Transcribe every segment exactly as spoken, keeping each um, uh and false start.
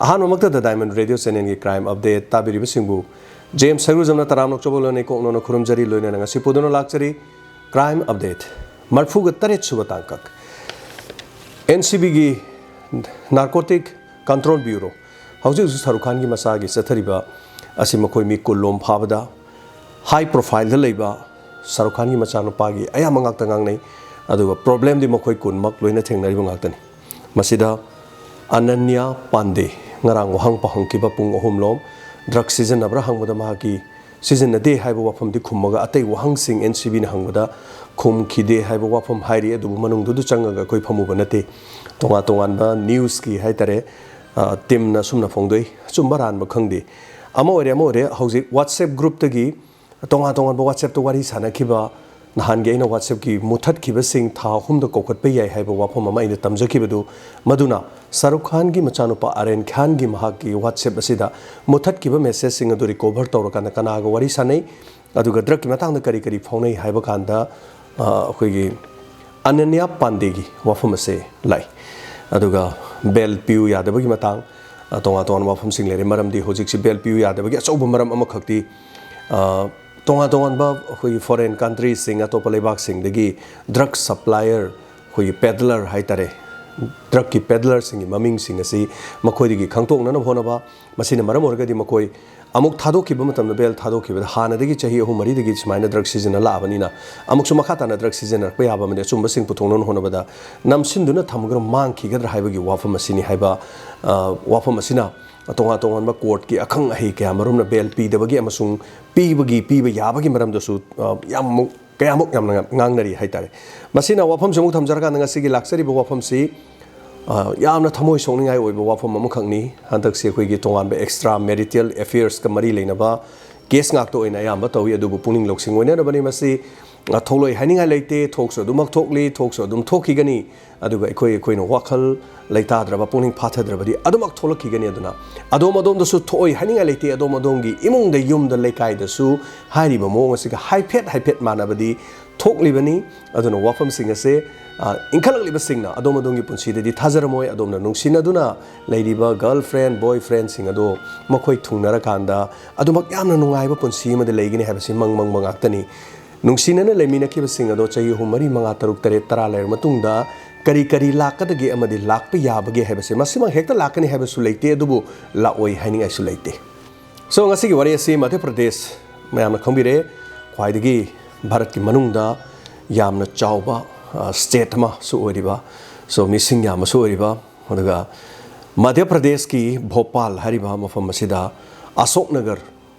ꯑꯍꯥꯟꯕꯃꯛꯇꯗ Diamond Radio Channelꯒꯤ Crime Update ꯇꯥꯕꯤꯔꯤꯕꯁꯤꯡꯕꯨ James ꯁꯩꯒ꯭ꯔꯨꯖꯝꯅ ꯇꯔꯥꯝꯅ ꯑꯣꯛꯆꯕ ꯂꯣꯟꯅꯩ ꯀꯣꯛꯅꯣꯅ ꯈꯨꯔꯨꯝꯖꯔꯤ꯫ ꯂꯣꯏꯅꯅ ꯉꯁꯤ ꯄꯨꯗꯨꯅ ꯂꯥꯛꯆꯔꯤ Crime Update꯫ ꯃꯔꯐꯨꯒ ꯇꯔꯦꯠ ꯁꯨꯕ ꯇꯥꯡꯀꯛ꯫ NCBꯒꯤ Narcotic Control Bureau ꯍꯧꯖꯤꯛ ꯍꯧꯖꯤꯛ ꯁꯥꯔꯨꯈ ꯈꯥꯟꯒꯤ ꯃꯆꯥꯒꯤ ꯆꯠꯊꯔꯤꯕ ꯑꯁꯤ ꯃꯈꯣꯏ ꯃꯤ ꯀꯨꯟꯂꯣꯝ ꯐꯥꯕꯗ high profileꯗ ꯂꯩꯕ ꯁꯥꯔꯨꯈ ꯈꯥꯟꯒꯤ ꯃꯆꯥꯅꯨꯄꯥꯒꯤ ꯑꯌꯥꯝꯕ ꯉꯥꯛꯇ ꯉꯥꯡꯅꯩ꯫ ꯑꯗꯨꯒ problemꯗꯤ ꯃꯈꯣꯏ ꯀꯨꯟꯃꯛ ꯂꯣꯏꯅ ꯊꯦꯡꯅꯔꯤꯕ ꯉꯥꯛꯇꯅꯤ꯫ ꯃꯁꯤꯗ ꯑꯅꯟꯌꯥ ꯄꯥꯟꯗꯦ ꯉꯔꯥꯡ ꯋꯥꯍꯪ ꯄꯥꯎꯍꯪꯈꯤꯕ ꯄꯨꯡ ꯑꯍꯨꯝꯂꯣꯝ drug ꯁꯤꯖꯤꯟꯅꯕ꯭ꯔꯥ ꯍꯪꯕꯗ ꯃꯍꯥꯛꯀꯤ ꯁꯤꯖꯤꯟꯅꯗꯦ ꯍꯥꯏꯕ ꯋꯥꯐꯝꯗꯤ ꯈꯨꯝꯃꯒ ꯑꯇꯩ ꯋꯥꯍꯪꯁꯤꯡ NCBꯅ ꯍꯪꯕꯗ ꯈꯨꯝꯈꯤꯗꯦ ꯍꯥꯏꯕ ꯋꯥꯐꯝ ꯍꯥꯏꯔꯤ꯫ ꯑꯗꯨꯕꯨ ꯃꯅꯨꯡꯗꯨꯗ ꯆꯪꯉꯒ ꯑꯩꯈꯣꯏ ꯐꯝꯃꯨꯕ ꯅꯠꯇꯦ꯫ ꯇꯣꯉꯥꯟ ꯇꯣꯉꯥꯟꯕ newsꯀꯤ ꯍꯥꯏꯇꯥꯔꯦ, ꯑ, teamꯅ ꯑꯁꯨꯝꯅ ꯐꯣꯡꯗꯣꯛꯏ꯫ ꯑꯆꯨꯝꯕ ꯑꯔꯥꯟꯕ ꯈꯪꯗꯦ꯫ ꯑꯃ ꯑꯣꯏꯔꯦ, ꯑꯃ ꯑꯣꯏꯔꯦ, ꯍꯧꯖꯤꯛ WhatsApp groupꯇꯒꯤ ꯇꯣꯉꯥꯟ ꯇꯣꯉꯥꯟꯕ WhatsAppꯇ ꯋꯥꯔꯤ ꯁꯥꯟꯅꯈꯤꯕ, ꯅꯍꯥꯟꯒꯤ ꯑꯩꯅ WhatsAppꯀꯤ ꯃꯨꯊꯠꯈꯤꯕꯁꯤꯡ ꯊꯥ ꯑꯍꯨꯝꯗ ꯀꯧꯈꯠꯄ ꯌꯥꯏ ꯍꯥꯏꯕ ꯋꯥꯐꯝ ꯑꯃ ꯑꯩꯅ ꯇꯝꯖꯈꯤꯕꯗꯨ, ꯃꯗꯨꯅ ꯁꯥꯔꯨꯈ ꯈꯥꯟꯒꯤ ꯃꯆꯥꯅꯨꯄꯥ ꯑꯥꯔꯌꯟ ꯈꯥꯟꯒꯤ ꯃꯍꯥꯛꯀꯤ WhatsApp ꯑꯁꯤꯗ ꯃꯨꯊꯠꯈꯤꯕ messageꯁꯤꯡ ꯑꯗꯨ recover ꯇꯧꯔꯀꯥꯟꯗ ꯀꯅꯥꯒ ꯋꯥꯔꯤ ꯁꯥꯟꯅꯩ, ꯑꯗꯨꯒ drugꯀꯤ ꯃꯇꯥꯡꯗ ꯀꯔꯤ ꯀꯔꯤ ꯐꯥꯎꯅꯩ ꯍꯥꯏꯕ ꯀꯥꯟꯗ, ꯑ, ꯑꯩꯈꯣꯏꯒꯤ ꯑꯅꯟꯌꯥ ꯄꯥꯟꯗꯦꯒꯤ ꯋꯥꯐꯝ ꯑꯁꯦ ꯂꯥꯛꯏ꯫ ꯑꯗꯨꯒ bail ꯄꯤꯌꯨ ꯌꯥꯗꯕꯒꯤ ꯃꯇꯥꯡ, ꯑ, ꯇꯣꯉꯥꯟ ꯇꯣꯉꯥꯟꯕ ꯋꯥꯐꯝꯁꯤꯡ ꯂꯩꯔꯦ꯫ ꯃꯔꯝꯗꯤ ꯍꯧꯖꯤꯛꯁꯤ bail ꯄꯤꯌꯨ ꯌꯥꯗꯕꯒꯤ ꯑꯆꯧꯕ ꯃꯔꯝ ꯑꯃꯈꯛꯇꯤ, ꯑ, ꯇꯣꯉꯥꯟ ꯇꯣꯉꯥꯟꯕ ꯑꯩꯈꯣꯏꯒꯤ foreign countryꯁꯤꯡ, ꯑꯇꯣꯞꯄ ꯂꯩꯕꯥꯛꯁꯤꯡꯗꯒꯤ drug supplier, ꯑꯩꯈꯣꯏꯒꯤ peddler ꯍꯥꯏꯇꯥꯔꯦ, drugꯀꯤ peddlerꯁꯤꯡꯒꯤ ꯃꯃꯤꯡꯁꯤꯡ ꯑꯁꯤ ꯃꯈꯣꯏꯗꯒꯤ ꯈꯪꯗꯣꯛꯅꯅꯕ ꯍꯣꯠꯅꯕ꯫ ꯃꯁꯤꯅ ꯃꯔꯝ ꯑꯣꯏꯔꯒꯗꯤ ꯃꯈꯣꯏ ꯑꯃꯨꯛ ꯊꯥꯗꯣꯛꯈꯤꯕ ꯃꯇꯝꯗ, bail ꯊꯥꯗꯣꯛꯈꯤꯕꯗ ꯍꯥꯟꯅꯗꯒꯤ ꯆꯍꯤ ꯑꯍꯨꯝ ꯃꯔꯤꯗꯒꯤ ꯁꯨꯃꯥꯏꯅ drug ꯁꯤꯖꯤꯟꯅ ꯂꯥꯛꯑꯕꯅꯤꯅ, ꯑꯃꯨꯛꯁꯨ ꯃꯈꯥ ꯇꯥꯅ drug ꯁꯤꯖꯤꯟꯅꯔꯛꯄ ꯌꯥꯕ ꯑꯃꯗꯤ ꯑꯆꯨꯝꯕꯁꯤꯡ ꯄꯨꯊꯣꯛꯅꯕ ꯍꯣꯠꯅꯕꯗ ꯅꯝꯁꯤꯟꯗꯨꯅ ꯊꯝꯒꯗ꯭ꯔꯥ, ꯃꯥꯡꯈꯤꯒꯗ꯭ꯔꯥ ꯍꯥꯏꯕꯒꯤ ꯋꯥꯐꯝ ꯑꯁꯤꯅꯤ ꯍꯥꯏꯕ, ꯑ, ꯋꯥꯐꯝ ꯑꯁꯤꯅ ꯇꯣꯉꯥꯟ ꯇꯣꯉꯥꯟꯕ courtꯀꯤ ꯑꯈꯪ ꯑꯍꯩ ꯀꯌꯥ ꯃꯔꯨꯝꯅ bail ꯄꯤꯗꯕꯒꯤ ꯑꯃꯁꯨꯡ ꯄꯤꯕꯒꯤ, ꯄꯤꯕ ꯌꯥꯕꯒꯤ ꯃꯔꯝꯗꯁꯨ, ꯑ, ꯌꯥꯝ ꯀꯌꯥꯃꯨꯛ ꯌꯥꯝꯅ ꯉꯥꯡꯅꯔꯤ ꯍꯥꯏꯇꯥꯔꯦ꯫ ꯃꯁꯤꯅ ꯋꯥꯐꯝꯁꯤ ꯑꯃꯨꯛ ꯊꯝꯖꯔꯀꯥꯟꯗ ꯉꯁꯤꯒꯤ ꯂꯥꯛꯆꯔꯤꯕ ꯋꯥꯐꯝꯁꯤ, ꯑ, ꯌꯥꯝꯅ ꯊꯃꯣꯏ ꯁꯣꯛꯅꯤꯡꯉꯥꯏ ꯑꯣꯏꯕ ꯋꯥꯐꯝ ꯑꯃꯈꯛꯅꯤ꯫ ꯍꯟꯗꯛꯁꯤ ꯑꯩꯈꯣꯏꯒꯤ ꯇꯣꯉꯥꯟꯕ extra marital affairsꯀ ꯃꯔꯤ ꯂꯩꯅꯕ case ꯉꯥꯛꯇ ꯑꯣꯏꯅ ꯑꯌꯥꯝꯕ ꯇꯧꯏ, ꯑꯗꯨꯕꯨ ꯄꯨꯛꯅꯤꯡ ꯂꯧꯁꯤꯡ ꯑꯣꯏꯅꯅꯕꯅꯤ꯫ ꯃꯁꯤ, ꯑ, ꯊꯣꯛꯂꯣꯏ ꯍꯥꯏꯅꯤꯡꯉꯥꯏ ꯂꯩꯇꯦ, ꯊꯣꯛꯁꯨ ꯑꯗꯨꯃꯛ ꯊꯣꯛꯂꯤ, ꯊꯣꯛꯁꯨ ꯑꯗꯨꯝ ꯊꯣꯛꯈꯤꯒꯅꯤ꯫ ꯑꯗꯨꯒ ꯑꯩꯈꯣꯏ, ꯑꯩꯈꯣꯏꯅ ꯋꯥꯈꯜ ꯂꯩꯇꯥꯗ꯭ꯔꯕ, ꯄꯨꯛꯅꯤꯡ ꯐꯥꯊꯗ꯭ꯔꯕꯗꯤ ꯑꯗꯨꯃꯛ ꯊꯣꯛꯂꯛꯈꯤꯒꯅꯤ꯫ ꯑꯗꯨꯅ ꯑꯗꯣꯝ ꯑꯗꯣꯝꯗꯁꯨ ꯊꯣꯛꯑꯣꯏ ꯍꯥꯏꯅꯤꯡꯉꯥꯏ ꯂꯩꯇꯦ꯫ ꯑꯗꯣꯝ ꯑꯗꯣꯝꯒꯤ ꯏꯃꯨꯡꯗ, ꯌꯨꯝꯗ, ꯂꯩꯀꯥꯏꯗꯁꯨ ꯍꯥꯏꯔꯤꯕ ꯃꯑꯣꯡ ꯑꯁꯤꯒ ꯍꯥꯏꯐꯦꯠ ꯍꯥꯏꯐꯦꯠ ꯃꯥꯟꯅꯕꯗꯤ ꯊꯣꯛꯂꯤꯕꯅꯤ꯫ ꯑꯗꯨꯅ ꯋꯥꯐꯝꯁꯤꯡ ꯑꯁꯦ, ꯑ, ꯏꯟꯈꯠꯂꯛꯂꯤꯕꯁꯤꯡꯅ ꯑꯗꯣꯝ ꯑꯗꯣꯝꯒꯤ ꯄꯨꯟꯁꯤꯗꯗꯤ ꯊꯥꯖꯔꯝꯃꯣꯏ꯫ ꯑꯗꯣꯝꯅ ꯅꯨꯡꯁꯤꯅꯗꯨꯅ ꯂꯩꯔꯤꯕ girlfriend, boyfriendꯁꯤꯡ ꯑꯗꯣ ꯃꯈꯣꯏ ꯊꯨꯡꯅꯔꯀꯥꯟꯗ ꯑꯗꯨꯃꯛ ꯌꯥꯝꯅ ꯅꯨꯡꯉꯥꯏꯕ ꯄꯨꯟꯁꯤ ꯑꯃꯗ ꯂꯩꯒꯅꯤ ꯍꯥꯏꯕꯁꯤ ꯃꯪ ꯃꯪꯕ ꯉꯥꯛꯇꯅꯤ꯫ ꯅꯨꯡꯁꯤꯅꯅ ꯂꯩꯃꯤꯟꯅꯈꯤꯕꯁꯤꯡ ꯑꯗꯣ ꯆꯍꯤ ꯑꯍꯨꯝ, ꯃꯔꯤ, ꯃꯉꯥ, ꯇꯔꯨꯛ, ꯇꯔꯦꯠ, ꯇꯔꯥ ꯂꯩꯔꯕ ꯃꯇꯨꯡꯗ ꯀꯔꯤ ꯀꯔꯤ ꯂꯥꯛꯀꯗꯒꯦ ꯑꯃꯗꯤ ꯂꯥꯛꯄ ꯌꯥꯕꯒꯦ ꯍꯥꯏꯕꯁꯦ, ꯃꯁꯤꯃꯛ ꯍꯦꯛꯇ ꯂꯥꯛꯀꯅꯤ ꯍꯥꯏꯕꯁꯨ ꯂꯩꯇꯦ, ꯑꯗꯨꯕꯨ ꯂꯥꯛꯑꯣꯏ ꯍꯥꯏꯅꯤꯡꯉꯥꯏꯁꯨ ꯂꯩꯇꯦ꯫ So, ꯉꯁꯤꯒꯤ ꯋꯥꯔꯤ ꯑꯁꯤ ꯃꯙ꯭ꯌ ꯄ꯭ꯔꯗꯦꯁ, ꯃꯌꯥꯝꯅ ꯈꯪꯕꯤꯔꯦ, ꯈ꯭ꯋꯥꯏꯗꯒꯤ ꯚꯥꯔꯠꯀꯤ ꯃꯅꯨꯡꯗ ꯌꯥꯝꯅ ꯆꯥꯎꯕ, ꯑ, state ꯑꯃꯁꯨ ꯑꯣꯏꯔꯤꯕ, so, ꯃꯤꯁꯤꯡ ꯌꯥꯝꯕꯁꯨ ꯑꯣꯏꯔꯤꯕ, ꯑꯗꯨꯒ ꯃꯙ꯭ꯌ ꯄ꯭ꯔꯗꯦꯁꯀꯤ ꯚꯣꯄꯥꯜ ꯍꯥꯏꯔꯤꯕ ꯃꯐꯝ ꯑꯁꯤꯗ ꯑꯁꯣꯛ ꯅꯒꯔ,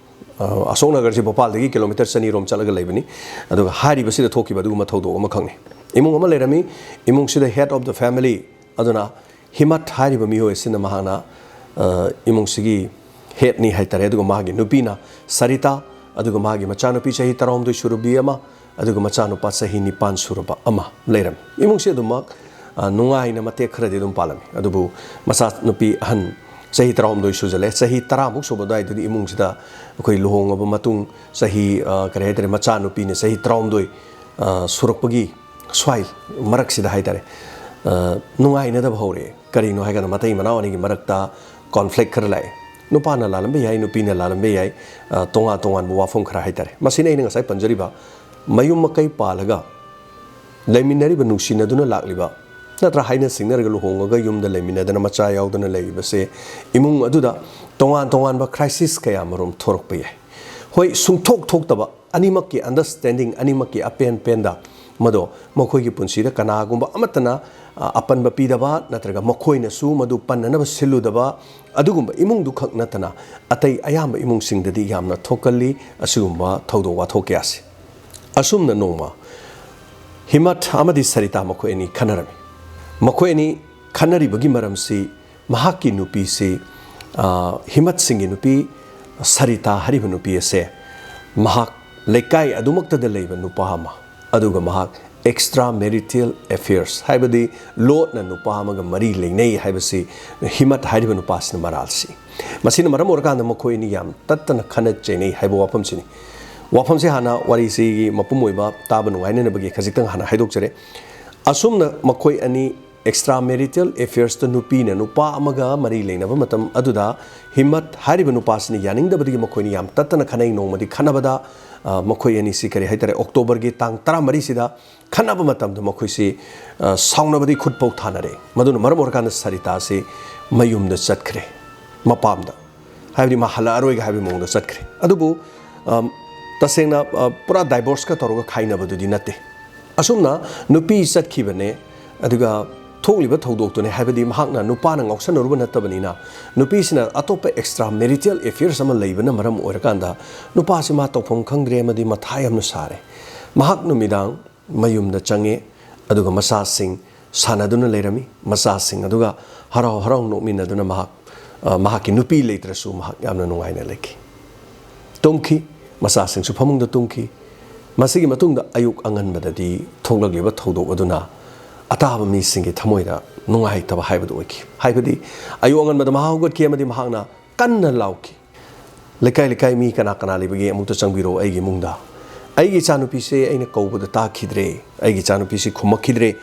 ꯑ, ꯑꯁꯣꯛ ꯅꯒꯔꯁꯤ ꯚꯣꯄꯥꯜꯗꯒꯤ ꯀꯤꯂꯣꯃꯤꯇꯔ ꯆꯅꯤ ꯔꯣꯝ ꯆꯠꯂꯒ ꯂꯩꯕꯅꯤ꯫ ꯑꯗꯨꯒ ꯍꯥꯏꯔꯤꯕꯁꯤꯗ ꯊꯣꯛꯈꯤꯕ ꯑꯗꯨꯒꯨꯝꯕ ꯊꯧꯗꯣꯛ ꯑꯃꯈꯛꯅꯤ꯫ ꯏꯃꯨꯡ ꯑꯃ ꯂꯩꯔꯝꯃꯤ, ꯏꯃꯨꯡꯁꯤꯗ head of the family ꯑꯗꯨꯅ ꯍꯤꯃꯠ ꯍꯥꯏꯔꯤꯕ ꯃꯤꯑꯣꯏ ꯑꯁꯤꯅ ꯃꯍꯥꯛꯅ, ꯑ, ꯏꯃꯨꯡꯁꯤꯒꯤ headꯅꯤ ꯍꯥꯏꯇꯥꯔꯦ꯫ ꯑꯗꯨꯒ ꯃꯥꯒꯤ ꯅꯨꯄꯤꯅ ꯁꯔꯤꯇꯥ, ꯑꯗꯨꯒ ꯃꯥꯒꯤ ꯃꯆꯥꯅꯨꯄꯤ ꯆꯍꯤ ꯇꯔꯥꯍꯨꯝꯗꯣꯏ ꯁꯨꯔꯕꯤ ꯑꯃ, ꯑꯗꯨꯒ ꯃꯆꯥꯅꯨꯄꯥ ꯆꯍꯤ ꯅꯤꯄꯥꯟ ꯁꯨꯔꯕ ꯑꯃ ꯂꯩꯔꯝꯃꯤ꯫ ꯏꯃꯨꯡꯁꯤ ꯑꯗꯨꯃꯛ, ꯑ, ꯅꯨꯡꯉꯥꯏꯅ ꯃꯇꯦꯛ ꯈꯔꯗꯤ ꯑꯗꯨꯝ ꯄꯥꯜꯂꯝꯃꯤ꯫ ꯑꯗꯨꯕꯨ ꯃꯆꯥꯅꯨꯄꯤ ꯑꯍꯟ ꯆꯍꯤ ꯇꯔꯥꯍꯨꯝꯗꯣꯏ ꯁꯨꯖꯜꯂꯦ, ꯆꯍꯤ ꯇꯔꯥꯃꯨꯛ ꯁꯨꯕ ꯑꯗꯨꯋꯥꯏꯗꯨꯗꯤ ꯏꯃꯨꯡꯁꯤꯗ ꯑꯩꯈꯣꯏ ꯂꯨꯍꯣꯡꯉꯕ ꯃꯇꯨꯡ ꯆꯍꯤ, ꯑ, ꯀꯔꯤ ꯍꯥꯏꯇꯥꯔꯦ, ꯃꯆꯥꯅꯨꯄꯤꯅ ꯆꯍꯤ ꯇꯔꯥꯍꯨꯝꯗꯣꯏ, ꯑ, ꯁꯨꯔꯛꯄꯒꯤ ꯁ꯭ꯋꯥꯏ ꯃꯔꯛꯁꯤꯗ ꯍꯥꯏꯇꯥꯔꯦ, ꯑ, ꯅꯨꯡꯉꯥꯏꯅꯗꯕ ꯍꯧꯔꯛꯑꯦ꯫ ꯀꯔꯤꯅꯣ ꯍꯥꯏꯀꯥꯟꯗ ꯃꯇꯩ ꯃꯅꯥꯎ ꯑꯅꯤꯒꯤ ꯃꯔꯛꯇ conflict ꯈꯔ ꯂꯥꯛꯑꯦ꯫ ꯅꯨꯄꯥꯅ ꯂꯥꯜꯂꯝꯕ ꯌꯥꯏ, ꯅꯨꯄꯤꯅ ꯂꯥꯜꯂꯝꯕ ꯌꯥꯏ, ꯑ, ꯇꯣꯉꯥꯟ ꯇꯣꯉꯥꯟꯕ ꯋꯥꯐꯝ ꯈꯔ ꯍꯥꯏꯇꯥꯔꯦ꯫ ꯃꯁꯤꯅ ꯑꯩꯅ ꯉꯁꯥꯏ ꯄꯟꯖꯔꯤꯕ ꯃꯌꯨꯝ ꯃꯀꯩ ꯄꯥꯜꯂꯒ ꯂꯩꯃꯤꯟꯅꯔꯤꯕ, ꯅꯨꯡꯁꯤꯅꯗꯨꯅ ꯂꯥꯛꯂꯤꯕ, ꯅꯠꯇ꯭ꯔ ꯍꯥꯏꯅ ꯁꯤꯡꯅꯔꯒ ꯂꯨꯍꯣꯡꯉꯒ ꯌꯨꯝꯗ ꯂꯩꯃꯤꯟꯅꯗꯅ ꯃꯆꯥ ꯌꯥꯎꯗꯅ ꯂꯩꯔꯤꯕꯁꯦ, ꯏꯃꯨꯡ ꯑꯗꯨꯗ ꯇꯣꯉꯥꯟ ꯇꯣꯉꯥꯟꯕ crisis ꯀꯌꯥ ꯑꯃꯔꯣꯝ ꯊꯣꯔꯛꯄ ꯌꯥꯏ꯫ ꯍꯣꯏ, ꯁꯨꯡꯊꯣꯛ ꯊꯣꯛꯇꯕ, ꯑꯅꯤꯃꯛꯀꯤ understanding, ꯑꯅꯤꯃꯛꯀꯤ ꯑꯄꯦꯟ ꯄꯦꯟꯗ, ꯃꯗꯣ ꯃꯈꯣꯏꯒꯤ ꯄꯨꯟꯁꯤꯗ ꯀꯅꯥꯒꯨꯝꯕ ꯑꯃꯠꯇꯅ, ꯑ, ꯑꯄꯟꯕ ꯄꯤꯗꯕ ꯅꯠꯇ꯭ꯔꯒ ꯃꯈꯣꯏꯅꯁꯨ ꯃꯗꯨ ꯄꯟꯅꯅꯕ ꯁꯤꯜꯂꯨꯗꯕ, ꯑꯗꯨꯒꯨꯝꯕ ꯏꯃꯨꯡꯗꯨꯈꯛ ꯅꯠꯇꯅ ꯑꯇꯩ ꯑꯌꯥꯝꯕ ꯏꯃꯨꯡꯁꯤꯡꯗꯗꯤ ꯌꯥꯝꯅ ꯊꯣꯛꯀꯜꯂꯤ ꯑꯁꯤꯒꯨꯝꯕ ꯊꯧꯗꯣꯛ ꯋꯥꯊꯣꯛ ꯀꯌꯥꯁꯤ꯫ ꯑꯁꯨꯝꯅ ꯅꯣꯡꯃ ꯍꯤꯃꯠ ꯑꯃꯗꯤ ꯁꯔꯤꯇꯥ ꯃꯈꯣꯏ ꯑꯅꯤ ꯈꯟꯅꯔꯝꯃꯤ꯫ ꯃꯈꯣꯏ ꯑꯅꯤ ꯈꯟꯅꯔꯤꯕꯒꯤ ꯃꯔꯝꯁꯤ, ꯃꯍꯥꯛꯀꯤ ꯅꯨꯄꯤꯁꯤ, ꯑ, ꯍꯤꯃꯠ ꯁꯤꯡꯒꯤ ꯅꯨꯄꯤ ꯁꯔꯤꯇꯥ ꯍꯥꯏꯔꯤꯕ ꯅꯨꯄꯤ ꯑꯁꯦ ꯃꯍꯥꯛ ꯂꯩꯀꯥꯏ ꯑꯗꯨꯃꯛꯇꯗ ꯂꯩꯕ ꯅꯨꯄꯥ ꯑꯃ, ꯑꯗꯨꯒ ꯃꯍꯥꯛ extra marital affairs, ꯍꯥꯏꯕꯗꯤ ꯂꯣꯠꯅ ꯅꯨꯄꯥ ꯑꯃꯒ ꯃꯔꯤ ꯂꯩꯅꯩ ꯍꯥꯏꯕꯁꯤ ꯍꯤꯃꯠ ꯍꯥꯏꯔꯤꯕ ꯅꯨꯄꯥꯁꯤꯅ ꯃꯔꯥꯜ ꯁꯤ꯫ ꯃꯁꯤꯅ ꯃꯔꯝ ꯑꯣꯏꯔꯀꯥꯟꯗ ꯃꯈꯣꯏ ꯑꯅꯤ ꯌꯥꯝ ꯇꯠꯇꯅ ꯈꯠꯅ ꯆꯩꯅꯩ ꯍꯥꯏꯕ ꯋꯥꯐꯝꯁꯤꯅꯤ꯫ ꯋꯥꯐꯝꯁꯦ ꯍꯥꯟꯅ, ꯋꯥꯔꯤꯁꯤꯒꯤ ꯃꯄꯨꯝ ꯑꯣꯏꯕ ꯇꯥꯕ ꯅꯨꯡꯉꯥꯏꯅꯅꯕꯒꯤ ꯈꯖꯤꯛꯇꯪ ꯍꯥꯟꯅ ꯍꯥꯏꯗꯣꯛꯆꯔꯦ꯫ ꯑꯁꯨꯝꯅ ꯃꯈꯣꯏ ꯑꯅꯤ extra marital affairsꯇ, ꯅꯨꯄꯤꯅ ꯅꯨꯄꯥ ꯑꯃꯒ ꯃꯔꯤ ꯂꯩꯅꯕ ꯃꯇꯝ ꯑꯗꯨꯗ, ꯍꯤꯝꯃꯠ ꯍꯥꯏꯔꯤꯕ ꯅꯨꯄꯥꯁꯤꯅ ꯌꯥꯅꯤꯡꯗꯕꯗꯒꯤ ꯃꯈꯣꯏꯅꯤ ꯌꯥꯝ ꯇꯠꯇꯅ ꯈꯠꯅꯩ꯫ ꯅꯣꯡꯃꯗꯤ ꯈꯠꯅꯕꯗ, ꯑ, ꯃꯈꯣꯏ ꯑꯅꯤꯁꯤ, ꯀꯔꯤ ꯍꯥꯏꯇꯥꯔꯦ, ꯑꯣꯛꯇꯣꯕꯔꯒꯤ ꯇꯥꯡ ꯇꯔꯥꯃꯔꯤꯁꯤꯗ ꯈꯠꯅꯕ ꯃꯇꯝꯗ ꯃꯈꯣꯏꯁꯤ, ꯑ, ꯁꯥꯎꯅꯕꯗꯤ ꯈꯨꯠ ꯐꯥꯎ ꯊꯥꯅꯔꯦ꯫ ꯃꯗꯨꯅ ꯃꯔꯝ ꯑꯣꯏꯔꯀꯥꯟꯗ ꯁꯔꯤꯇꯥꯁꯤ ꯃꯌꯨꯝꯗ ꯆꯠꯈ꯭ꯔꯦ, ꯃꯄꯥꯝꯗ꯫ ꯍꯥꯏꯕꯗꯤ ꯃꯥ ꯍꯜꯂꯛꯑꯔꯣꯏꯒ ꯍꯥꯏꯕꯒꯤ ꯃꯑꯣꯡꯗ ꯆꯠꯈ꯭ꯔꯦ꯫ ꯑꯗꯨꯕꯨ, ꯑꯝ, ꯇꯁꯦꯡꯅ, ꯑ, ꯄꯨꯔꯥ divorceꯀ ꯇꯧꯔꯒ ꯈꯥꯏꯅꯕꯗꯨꯗꯤ ꯅꯠꯇꯦ꯫ ꯑꯁꯨꯝꯅ ꯅꯨꯄꯤ ꯆꯠꯈꯤꯕꯅꯦ, ꯑꯗꯨꯒ ꯊꯣꯛꯂꯤꯕ ꯊꯧꯗꯣꯛꯇꯨꯅꯦ, ꯍꯥꯏꯕꯗꯤ ꯃꯍꯥꯛꯅ ꯅꯨꯄꯥꯅ ꯉꯥꯎꯁꯟꯅꯔꯨꯕ ꯅꯠꯇꯕꯅꯤꯅ, ꯅꯨꯄꯤꯁꯤꯅ ꯑꯇꯣꯞꯄ extra marital affairs ꯑꯃ ꯂꯩꯕꯅ ꯃꯔꯝ ꯑꯣꯏꯔꯀꯥꯟꯗ ꯅꯨꯄꯥꯁꯤ ꯃꯥ ꯇꯧꯐꯝ ꯈꯪꯗ꯭ꯔꯦ ꯑꯃꯗꯤ ꯃꯊꯥ ꯌꯥꯝꯅ ꯁꯥꯔꯦ꯫ ꯃꯍꯥꯛ ꯅꯨꯃꯤꯗꯥꯡ ꯃꯌꯨꯝꯗ ꯆꯪꯉꯦ, ꯑꯗꯨꯒ ꯃꯆꯥꯁꯤꯡ ꯁꯥꯟꯅꯗꯨꯅ ꯂꯩꯔꯝꯃꯤ꯫ ꯃꯆꯥꯁꯤꯡ ꯑꯗꯨꯒ ꯍꯔꯥꯎ ꯍꯔꯥꯎ ꯅꯣꯛꯃꯤꯟꯅꯗꯨꯅ ꯃꯍꯥꯛ, ꯑ, ꯃꯍꯥꯛꯀꯤ ꯅꯨꯄꯤ ꯂꯩꯇ꯭ꯔꯁꯨ ꯃꯍꯥꯛ ꯌꯥꯝꯅ ꯅꯨꯡꯉꯥꯏꯅ ꯂꯩꯈꯤ꯫ ꯇꯨꯝꯈꯤ, ꯃꯆꯥꯁꯤꯡꯁꯨ ꯐꯃꯨꯡꯗ ꯇꯨꯝꯈꯤ꯫ ꯃꯁꯤꯒꯤ ꯃꯇꯨꯡꯗ ꯑꯌꯨꯛ ꯑꯉꯟꯕꯗꯗꯤ ꯊꯣꯛꯂꯛꯂꯤꯕ ꯊꯧꯗꯣꯛ ꯑꯗꯨꯅ ꯑꯇꯥꯕ ꯃꯤꯁꯤꯡꯒꯤ ꯊꯃꯣꯏꯗ ꯅꯨꯡꯉꯥꯏꯇꯕ ꯍꯥꯏꯕꯗꯨ ꯑꯣꯏꯈꯤ꯫ ꯍꯥꯏꯕꯗꯤ ꯑꯌꯨꯛ ꯑꯉꯟꯕꯗ ꯃꯍꯥꯛ ꯍꯧꯒꯠꯈꯤ ꯑꯃꯗꯤ ꯃꯍꯥꯛꯅ ꯀꯟꯅ ꯂꯥꯎꯈꯤ, "ꯂꯩꯀꯥꯏ, ꯂꯩꯀꯥꯏ, ꯃꯤ ꯀꯅꯥ ꯀꯅꯥ ꯂꯩꯕꯒꯦ? ꯑꯃꯨꯛꯇ ꯆꯪꯕꯤꯔꯛꯑꯣ ꯑꯩꯒꯤ ꯏꯃꯨꯡꯗ꯫ ꯑꯩꯒꯤ ꯏꯆꯥꯅꯨꯄꯤꯁꯦ ꯑꯩꯅ ꯀꯧꯕꯗ ꯇꯥꯈꯤꯗ꯭ꯔꯦ, ꯑꯩꯒꯤ ꯏꯆꯥꯅꯨꯄꯤꯁꯤ ꯈꯨꯝꯃꯛꯈꯤꯗ꯭ꯔꯦ,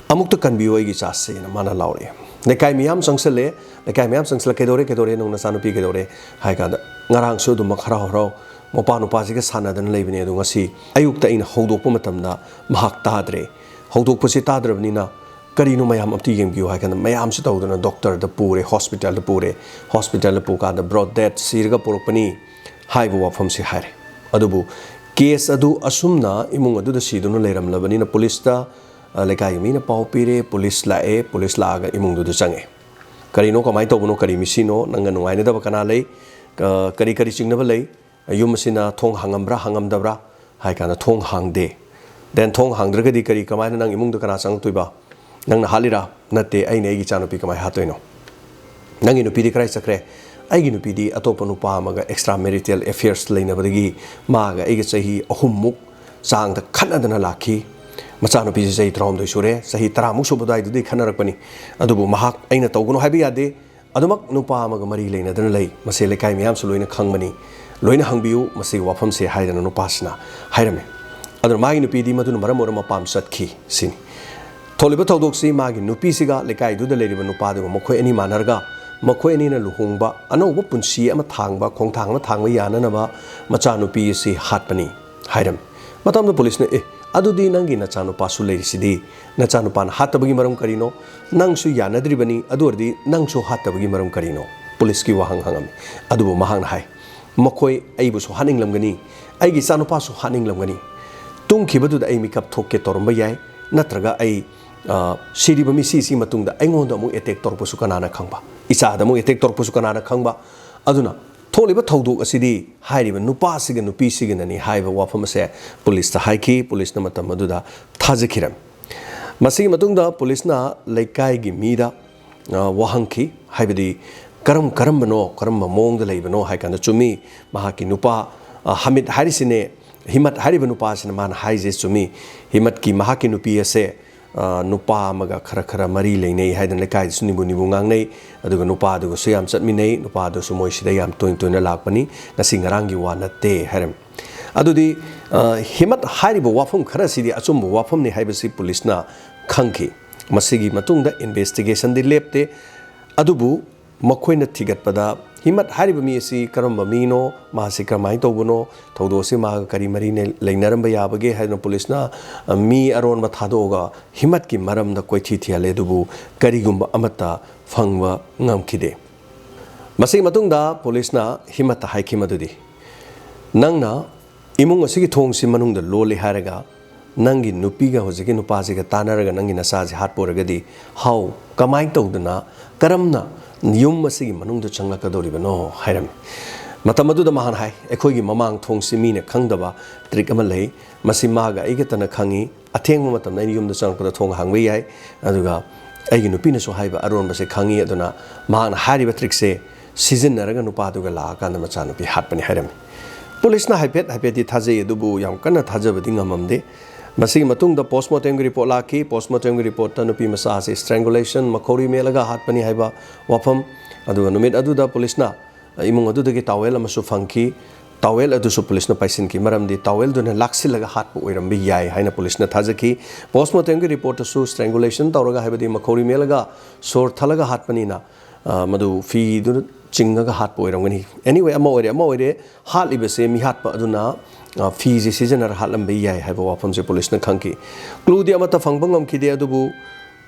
ꯑꯃꯨꯛꯇ ꯀꯟꯕꯤꯌꯨ ꯑꯩꯒꯤ ꯏꯆꯥꯁꯦꯅ" ꯃꯥꯅ ꯂꯥꯎꯔꯛꯑꯦ꯫ ꯂꯩꯀꯥꯏ ꯃꯤꯌꯥꯝ ꯆꯪꯁꯜꯂꯦ, ꯂꯩꯀꯥꯏ ꯃꯤꯌꯥꯝ ꯆꯪꯁꯜꯂ, "ꯀꯩꯗꯧꯔꯦ, ꯀꯩꯗꯧꯔꯦ, ꯅꯪ ꯅꯆꯥꯅꯨꯄꯤ ꯀꯩꯗꯧꯔꯦ?" ꯍꯥꯏ ꯀꯥꯟꯗ, ꯉꯔꯥꯡꯁꯨ ꯑꯗꯨꯃꯛ ꯍꯔꯥꯎ ꯍꯔꯥꯎ ꯃꯄꯥ ꯅꯨꯄꯥꯁꯤꯒ ꯁꯥꯟꯅꯗꯅ ꯂꯩꯕꯅꯦ, ꯑꯗꯣ ꯉꯁꯤ ꯑꯌꯨꯛꯇ ꯑꯩꯅ ꯍꯧꯗꯣꯛꯄ ꯃꯇꯝꯗ ꯃꯍꯥꯛ ꯇꯥꯗ꯭ꯔꯦ꯫ ꯍꯧꯗꯣꯛꯄꯁꯤ ꯇꯥꯗ꯭ꯔꯕꯅꯤꯅ ꯀꯔꯤꯅꯣ ꯃꯌꯥꯝ ꯑꯝꯇ ꯌꯦꯡꯕꯤꯌꯨ ꯍꯥꯏ ꯀꯥꯟꯗ, ꯃꯌꯥꯝꯁꯤ ꯇꯧꯗꯅ ꯗꯣꯛꯇꯔꯗ ꯄꯨꯔꯦ, ꯍꯣꯁꯄꯤꯇꯥꯜꯗ ꯄꯨꯔꯦ꯫ ꯍꯣꯁꯄꯤꯇꯥꯜꯗ ꯄꯨꯀꯥꯟꯗ "Bro, dead, ꯁꯤꯔꯒ ꯄꯨꯔꯛꯄꯅꯤ" ꯍꯥꯏꯕ ꯋꯥꯐꯝꯁꯤ ꯍꯥꯏꯔꯦ꯫ ꯑꯗꯨꯕꯨ ꯀꯦꯁ ꯑꯗꯨ ꯑꯁꯨꯝꯅ ꯏꯃꯨꯡ ꯑꯗꯨꯗ ꯁꯤꯗꯨꯅ ꯂꯩꯔꯝꯂꯕꯅꯤꯅ ꯄꯨꯂꯤꯁꯇ, ꯑ, ꯂꯩꯀꯥꯏꯒꯤ ꯃꯤꯅ ꯄꯥꯎ ꯄꯤꯔꯦ, ꯄꯨꯂꯤꯁ ꯂꯥꯛꯑꯦ, ꯄꯨꯂꯤꯁ ꯂꯥꯛꯑꯒ ꯏꯃꯨꯡꯗꯨꯗ ꯆꯪꯉꯦ꯫ ꯀꯔꯤꯅꯣ, ꯀꯃꯥꯏꯅ ꯇꯧꯕꯅꯣ, ꯀꯔꯤ ꯃꯤꯁꯤꯅꯣ, ꯅꯪꯒ ꯅꯨꯡꯉꯥꯏꯅꯗꯕ ꯀꯅꯥ ꯂꯩ, ꯑ, ꯀꯔꯤ ꯀꯔꯤ ꯆꯤꯡꯅꯕ ꯂꯩ, ꯌꯨꯝ ꯑꯁꯤꯅ ꯊꯣꯡ ꯍꯥꯡꯉꯝꯕ꯭ꯔꯥ ꯍꯥꯡꯉꯝꯗꯕ꯭ꯔꯥ ꯍꯥꯏ ꯀꯥꯟꯗ, "ꯊꯣꯡ ꯍꯥꯡꯗꯦ"꯫ Then ꯊꯣꯡ ꯍꯥꯡꯗ꯭ꯔꯒꯗꯤ ꯀꯔꯤ, ꯀꯃꯥꯏꯅ ꯅꯪ ꯏꯃꯨꯡꯗ ꯀꯅꯥ ꯆꯪꯉꯛꯇꯣꯏꯕ? ꯅꯪꯅ ꯍꯥꯠꯂꯤꯔꯥ? "ꯅꯠꯇꯦ, ꯑꯩꯅ ꯑꯩꯒꯤ ꯏꯆꯥꯅꯨꯄꯤ ꯀꯃꯥꯏꯅ ꯍꯥꯠꯇꯣꯏꯅꯣ? ꯅꯪꯒꯤ ꯅꯨꯄꯤꯗꯤ ꯀꯗꯥꯏ ꯆꯠꯈ꯭ꯔꯦ?" "ꯑꯩꯒꯤ ꯅꯨꯄꯤꯗꯤ ꯑꯇꯣꯞꯄ ꯅꯨꯄꯥ ꯑꯃꯒ extra marital affairs ꯂꯩꯅꯕꯗꯒꯤ ꯃꯥꯒ ꯑꯩꯒ ꯆꯍꯤ ꯑꯍꯨꯝꯃꯨꯛ ꯆꯥꯡꯗ ꯈꯠꯅꯗꯅ ꯂꯥꯛꯈꯤ꯫ ꯃꯆꯥꯅꯨꯄꯤꯁꯤ ꯆꯍꯤ ꯇꯔꯥꯍꯨꯝꯗꯣꯏ ꯁꯨꯔꯦ, ꯆꯍꯤ ꯇꯔꯥꯃꯨꯛ ꯁꯨꯕ ꯑꯗꯨꯋꯥꯏꯗꯨꯗꯤ ꯈꯠꯅꯔꯛꯄꯅꯤ꯫ ꯑꯗꯨꯕꯨ ꯃꯍꯥꯛ ꯑꯩꯅ ꯇꯧꯒꯅꯨ ꯍꯥꯏꯕ ꯌꯥꯗꯦ꯫ ꯑꯗꯨꯃꯛ ꯅꯨꯄꯥ ꯑꯃꯒ ꯃꯔꯤ ꯂꯩꯅꯗꯅ ꯂꯩ꯫ ꯃꯁꯤ ꯂꯩꯀꯥꯏ ꯃꯤꯌꯥꯝꯁꯨ ꯂꯣꯏꯅ ꯈꯪꯕꯅꯤ꯫ ꯂꯣꯏꯅ ꯍꯪꯕꯤꯌꯨ ꯃꯁꯤꯒꯤ ꯋꯥꯐꯝꯁꯦ" ꯍꯥꯏꯗꯅ ꯅꯨꯄꯥꯁꯤꯅ ꯍꯥꯏꯔꯝꯃꯤ꯫ ꯑꯗꯨꯅ ꯃꯥꯒꯤ ꯅꯨꯄꯤꯗꯤ ꯃꯗꯨꯅ ꯃꯔꯝ ꯑꯣꯏꯔꯒ ꯃꯄꯥꯝ ꯆꯠꯈꯤ ꯁꯤꯅꯤ꯫ ꯊꯣꯛꯂꯤꯕ ꯊꯧꯗꯣꯛꯁꯤ ꯃꯥꯒꯤ ꯅꯨꯄꯤꯁꯤꯒ ꯂꯩꯀꯥꯏꯗꯨꯗ ꯂꯩꯔꯤꯕ ꯅꯨꯄꯥꯗꯨꯒ ꯃꯈꯣꯏ ꯑꯅꯤ ꯃꯥꯟꯅꯔꯒ ꯃꯈꯣꯏ ꯑꯅꯤꯅ ꯂꯨꯍꯣꯡꯕ ꯑꯅꯧꯕ ꯄꯨꯟꯁꯤ ꯑꯃ ꯊꯥꯡꯕ, ꯈꯣꯡꯊꯥꯡ ꯑꯃ ꯊꯥꯡꯕ ꯌꯥꯅꯅꯕ ꯃꯆꯥꯅꯨꯄꯤ ꯑꯁꯤ ꯍꯥꯠꯄꯅꯤ ꯍꯥꯏꯔꯝꯃꯤ꯫ ꯃꯇꯝꯗ ꯄꯨꯂꯤꯁꯅ, "ꯑꯦ, ꯑꯗꯨꯗꯤ ꯅꯪꯒꯤ ꯅꯆꯥꯅꯨꯄꯥꯁꯨ ꯂꯩꯔꯤꯁꯤꯗꯤ, ꯅꯆꯥꯅꯨꯄꯥꯅ ꯍꯥꯠꯇꯕꯒꯤ ꯃꯔꯝ ꯀꯔꯤꯅꯣ? ꯅꯪꯁꯨ ꯌꯥꯅꯗ꯭ꯔꯤꯕꯅꯤ, ꯑꯗꯨ ꯑꯣꯏꯔꯗꯤ ꯅꯪꯁꯨ ꯍꯥꯠꯇꯕꯒꯤ ꯃꯔꯝ ꯀꯔꯤꯅꯣ?" ꯄꯨꯂꯤꯁꯀꯤ ꯋꯥꯍꯪ ꯍꯪꯉꯝꯃꯤ꯫ ꯑꯗꯨꯕꯨ ꯃꯍꯥꯛꯅ ꯍꯥꯏ, "ꯃꯈꯣꯏ ꯑꯩꯕꯨꯁꯨ ꯍꯥꯠꯅꯤꯡꯂꯝꯒꯅꯤ, ꯑꯩꯒꯤ ꯏꯆꯥꯅꯨꯄꯥꯁꯨ ꯍꯥꯠꯅꯤꯡꯂꯝꯒꯅꯤ꯫ ꯇꯨꯝꯈꯤꯕꯗꯨꯗ ꯑꯩ ꯃꯤꯀꯞ ꯊꯣꯛꯀꯦ ꯇꯧꯔꯝꯕ ꯌꯥꯏ, ꯅꯠꯇ꯭ꯔꯒ ꯑꯩ, ꯑ, ꯁꯤꯔꯤꯕ ꯃꯤꯁꯤꯁꯤ ꯃꯇꯨꯡꯗ ꯑꯩꯉꯣꯟꯗ ꯑꯃꯨꯛ ꯑꯦꯇꯦꯛ ꯇꯧꯔꯛꯄꯁꯨ ꯀꯅꯥꯅ ꯈꯪꯕ? ꯏꯆꯥꯗ ꯑꯃꯨꯛ ꯑꯦꯇꯦꯛ ꯇꯧꯔꯛꯄꯁꯨ ꯀꯅꯥꯅ ꯈꯪꯕ?" ꯑꯗꯨꯅ ꯊꯣꯛꯂꯤꯕ ꯊꯧꯗꯣꯛ ꯑꯁꯤꯗꯤ ꯍꯥꯏꯔꯤꯕ ꯅꯨꯄꯥꯁꯤꯒ ꯅꯨꯄꯤꯁꯤꯒꯅꯅꯤ ꯍꯥꯏꯕ ꯋꯥꯐꯝ ꯑꯁꯦ ꯄꯨꯂꯤꯁꯇ ꯍꯥꯏꯈꯤ꯫ ꯄꯨꯂꯤꯁꯅ ꯃꯇꯝ ꯑꯗꯨꯗ ꯊꯥꯖꯈꯤꯔꯝꯃꯤ꯫ ꯃꯁꯤꯒꯤ ꯃꯇꯨꯡꯗ ꯄꯨꯂꯤꯁꯅ ꯂꯩꯀꯥꯏꯒꯤ ꯃꯤꯗ, ꯑ, ꯋꯥꯍꯪꯈꯤ, ꯍꯥꯏꯕꯗꯤ ꯀꯔꯝ ꯀꯔꯝꯕꯅꯣ, ꯀꯔꯝꯕ ꯃꯑꯣꯡꯗ ꯂꯩꯕꯅꯣ ꯍꯥꯏ ꯀꯥꯟꯗ, ꯆꯨꯝꯃꯤ, ꯃꯍꯥꯛꯀꯤ ꯅꯨꯄꯥ, ꯑ, ꯍꯃꯤꯠ ꯍꯥꯏꯔꯤꯁꯤꯅꯦ, ꯍꯤꯃꯠ ꯍꯥꯏꯔꯤꯕ ꯅꯨꯄꯥꯁꯤꯅ ꯃꯥꯅ ꯍꯥꯏꯁꯦ ꯆꯨꯝꯃꯤ, ꯍꯤꯃꯠꯀꯤ, ꯃꯍꯥꯛꯀꯤ ꯅꯨꯄꯤ ꯑꯁꯦ, ꯑ, ꯅꯨꯄꯥ ꯑꯃꯒ ꯈꯔ ꯈꯔ ꯃꯔꯤ ꯂꯩꯅꯩ ꯍꯥꯏꯗꯅ ꯂꯩꯀꯥꯏꯗꯁꯨ ꯅꯤꯕꯨ ꯅꯤꯕꯨ ꯉꯥꯡꯅꯩ, ꯑꯗꯨꯒ ꯅꯨꯄꯥꯗꯨꯒꯁꯨ ꯌꯥꯝ ꯆꯠꯃꯤꯟꯅꯩ, ꯅꯨꯄꯥꯗꯨꯁꯨ ꯃꯣꯏꯁꯤꯗ ꯌꯥꯝ ꯇꯣꯏꯅ ꯇꯣꯏꯅ ꯂꯥꯛꯄꯅꯤ, ꯉꯁꯤ ꯉꯔꯥꯡꯒꯤ ꯋꯥ ꯅꯠꯇꯦ ꯍꯥꯏꯔꯝꯃꯤ꯫ ꯑꯗꯨꯗꯤ, ꯑ, ꯍꯤꯃꯠ ꯍꯥꯏꯔꯤꯕ ꯋꯥꯐꯝ ꯈꯔꯁꯤꯗꯤ ꯑꯆꯨꯝꯕ ꯋꯥꯐꯝꯅꯤ ꯍꯥꯏꯕꯁꯤ ꯄꯨꯂꯤꯁꯅ ꯈꯪꯈꯤ꯫ ꯃꯁꯤꯒꯤ ꯃꯇꯨꯡꯗ ꯏꯟꯚꯦꯁꯇꯤꯒꯦꯁꯟꯗꯤ ꯂꯦꯞꯇꯦ꯫ ꯑꯗꯨꯕꯨ ꯃꯈꯣꯏꯅ ꯊꯤꯒꯠꯄꯗ ꯍꯤꯃꯠ ꯍꯥꯏꯔꯤꯕ ꯃꯤ ꯑꯁꯤ ꯀꯔꯝꯕ ꯃꯤꯅꯣ, ꯃꯥꯁꯤ ꯀꯔꯝꯍꯥꯏꯅ ꯇꯧꯕꯅꯣ, ꯊꯧꯗꯣꯛ ꯑꯁꯤ ꯃꯥꯒ ꯀꯔꯤ ꯃꯔꯤ ꯅ-, ꯂꯩꯅꯔꯝꯕ ꯌꯥꯕꯒꯦ ꯍꯥꯏꯗꯅ ꯄꯨꯂꯤꯁꯅ, ꯑ, ꯃꯤ ꯑꯔꯣꯟꯕ ꯊꯥꯗꯣꯛꯑꯒ ꯍꯤꯃꯠꯀꯤ ꯃꯔꯝꯗ ꯀꯣꯏꯊꯤ ꯊꯤꯍꯜꯂꯦ, ꯑꯗꯨꯕꯨ ꯀꯔꯤꯒꯨꯝꯕ ꯑꯃꯠꯇ ꯐꯪꯕ ꯉꯝꯈꯤꯗꯦ꯫ ꯃꯁꯤꯒꯤ ꯃꯇꯨꯡꯗ ꯄꯨꯂꯤꯁꯅ ꯍꯤꯃꯠꯇ ꯍꯥꯏꯈꯤ ꯃꯗꯨꯗꯤ, "ꯅꯪꯅ ꯏꯃꯨꯡ ꯑꯁꯤꯒꯤ ꯊꯣꯡꯁꯤ ꯃꯅꯨꯡꯗ ꯂꯣꯜꯂꯤ ꯍꯥꯏꯔꯒ ꯅꯪꯒꯤ ꯅꯨꯄꯤꯒ ꯍꯧꯖꯤꯛꯀꯤ ꯅꯨꯄꯥꯁꯤꯒ ꯇꯥꯟꯅꯔꯒ ꯅꯪꯒꯤ ꯅꯆꯥꯁꯤ ꯍꯥꯠꯄ ꯑꯣꯏꯔꯒꯗꯤ, how, ꯀꯃꯥꯏꯅ ꯇꯧꯗꯅ, ꯀꯔꯝꯅ ꯌꯨꯝ ꯑꯁꯤꯒꯤ ꯃꯅꯨꯡꯗ ꯆꯪꯂꯛꯀꯗꯧꯔꯤꯕꯅꯣ?" ꯍꯥꯏꯔꯝꯃꯤ꯫ ꯃꯇꯝ ꯑꯗꯨꯗ ꯃꯍꯥꯛꯅ ꯍꯥꯏ, "ꯑꯩꯈꯣꯏꯒꯤ ꯃꯃꯥꯡ ꯊꯣꯡꯁꯤ ꯃꯤꯅ ꯈꯪꯗꯕ ꯇ꯭ꯔꯤꯛ ꯑꯃ ꯂꯩ, ꯃꯁꯤ ꯃꯥꯒ ꯑꯩ ꯈꯛꯇꯅ ꯈꯪꯉꯤ꯫ ꯑꯊꯦꯡꯕ ꯃꯇꯝꯗ ꯑꯩꯅ ꯌꯨꯝꯗ ꯆꯪꯂꯛꯄꯗ ꯊꯣꯡ ꯍꯥꯡꯕ ꯌꯥꯏ, ꯑꯗꯨꯒ ꯑꯩꯒꯤ ꯅꯨꯄꯤꯅꯁꯨ ꯍꯥꯏꯕ ꯑꯔꯣꯟꯕꯁꯦ ꯈꯪꯉꯤ, ꯑꯗꯨꯅ ꯃꯍꯥꯛꯅ ꯍꯥꯏꯔꯤꯕ ꯇ꯭ꯔꯤꯛꯁꯦ ꯁꯤꯖꯤꯟꯅꯔꯒ ꯅꯨꯄꯥꯗꯨꯒ ꯂꯥꯛꯑꯀꯥꯟꯗ ꯃꯆꯥꯅꯨꯄꯤ ꯍꯥꯠꯄꯅꯤ" ꯍꯥꯏꯔꯝꯃꯤ꯫ ꯄꯨꯂꯤꯁꯅ ꯍꯥꯏꯐꯦꯠ ꯍꯥꯏꯐꯦꯠꯇꯤ ꯊꯥꯖꯩ, ꯑꯗꯨꯕꯨ ꯌꯥꯝ ꯀꯟꯅ ꯊꯥꯖꯕꯗꯤ ꯉꯝꯃꯝꯗꯦ꯫ ꯃꯁꯤꯒꯤ ꯃꯇꯨꯡꯗ ꯄꯣꯁꯃꯣꯔꯇꯦꯝꯒꯤ ꯔꯤꯄꯣꯔꯠ ꯂꯥꯛꯈꯤ꯫ ꯄꯣꯁꯃꯣꯔꯇꯦꯝꯒꯤ ꯔꯤꯄꯣꯔꯠꯇ ꯅꯨꯄꯤ ꯃꯆꯥ ꯑꯁꯤ ꯏꯁꯇ꯭ꯔꯦꯡꯒꯨꯂꯦꯁꯟ, ꯃꯈꯧꯔꯤ ꯃꯦꯠꯂꯒ ꯍꯥꯠꯄꯅꯤ ꯍꯥꯏꯕ ꯋꯥꯐꯝ, ꯑꯗꯨꯒ ꯅꯨꯃꯤꯠ ꯑꯗꯨꯗ ꯄꯨꯂꯤꯁꯅ ꯏꯃꯨꯡ ꯑꯗꯨꯗꯒꯤ ꯇꯥꯋꯦꯜ ꯑꯃꯁꯨ ꯐꯪꯈꯤ꯫ ꯇꯥꯋꯦꯜ ꯑꯗꯨꯁꯨ ꯄꯨꯂꯤꯁꯅ ꯄꯥꯏꯁꯤꯟꯈꯤ, ꯃꯔꯝꯗꯤ ꯇꯥꯋꯦꯜꯗꯨꯅ ꯂꯥꯛꯁꯤꯜꯂꯒ ꯍꯥꯠꯄ ꯑꯣꯏꯔꯝꯕ ꯌꯥꯏ ꯍꯥꯏꯅ ꯄꯨꯂꯤꯁꯅ ꯊꯥꯖꯈꯤ꯫ ꯄꯣꯁꯃꯣꯔꯇꯦꯝꯒꯤ ꯔꯤꯄꯣꯔꯠꯇꯁꯨ strangulation ꯇꯧꯔꯒ, ꯍꯥꯏꯕꯗꯤ ꯃꯈꯧꯔꯤ ꯃꯦꯜꯂꯒ ꯁꯣꯔ ꯊꯠꯂꯒ ꯍꯥꯠꯄꯅꯤꯅ, ꯑ, ꯃꯗꯨ ꯐꯤꯗꯨ ꯆꯤꯡꯉꯒ ꯍꯥꯠꯄ ꯑꯣꯏꯔꯝꯒꯅꯤ꯫ Anyway, ꯑꯃ ꯑꯣꯏꯔꯦ, ꯑꯃ ꯑꯣꯏꯔꯦ, ꯍꯥꯠꯂꯤꯕꯁꯦ ꯃꯤꯍꯥꯠꯄ ꯑꯗꯨꯅ, ꯑ, ꯐꯤꯁꯦ ꯁꯤꯖꯤꯟꯅꯔ ꯍꯥꯠꯂꯝꯕ ꯌꯥꯏ ꯍꯥꯏꯕ ꯋꯥꯐꯝꯁꯦ ꯄꯨꯂꯤꯁꯅ ꯈꯪꯈꯤ꯫ ꯀ꯭ꯂꯨꯗꯤ ꯑꯃꯠꯇ ꯐꯪꯕ ꯉꯝꯈꯤꯗꯦ, ꯑꯗꯨꯕꯨ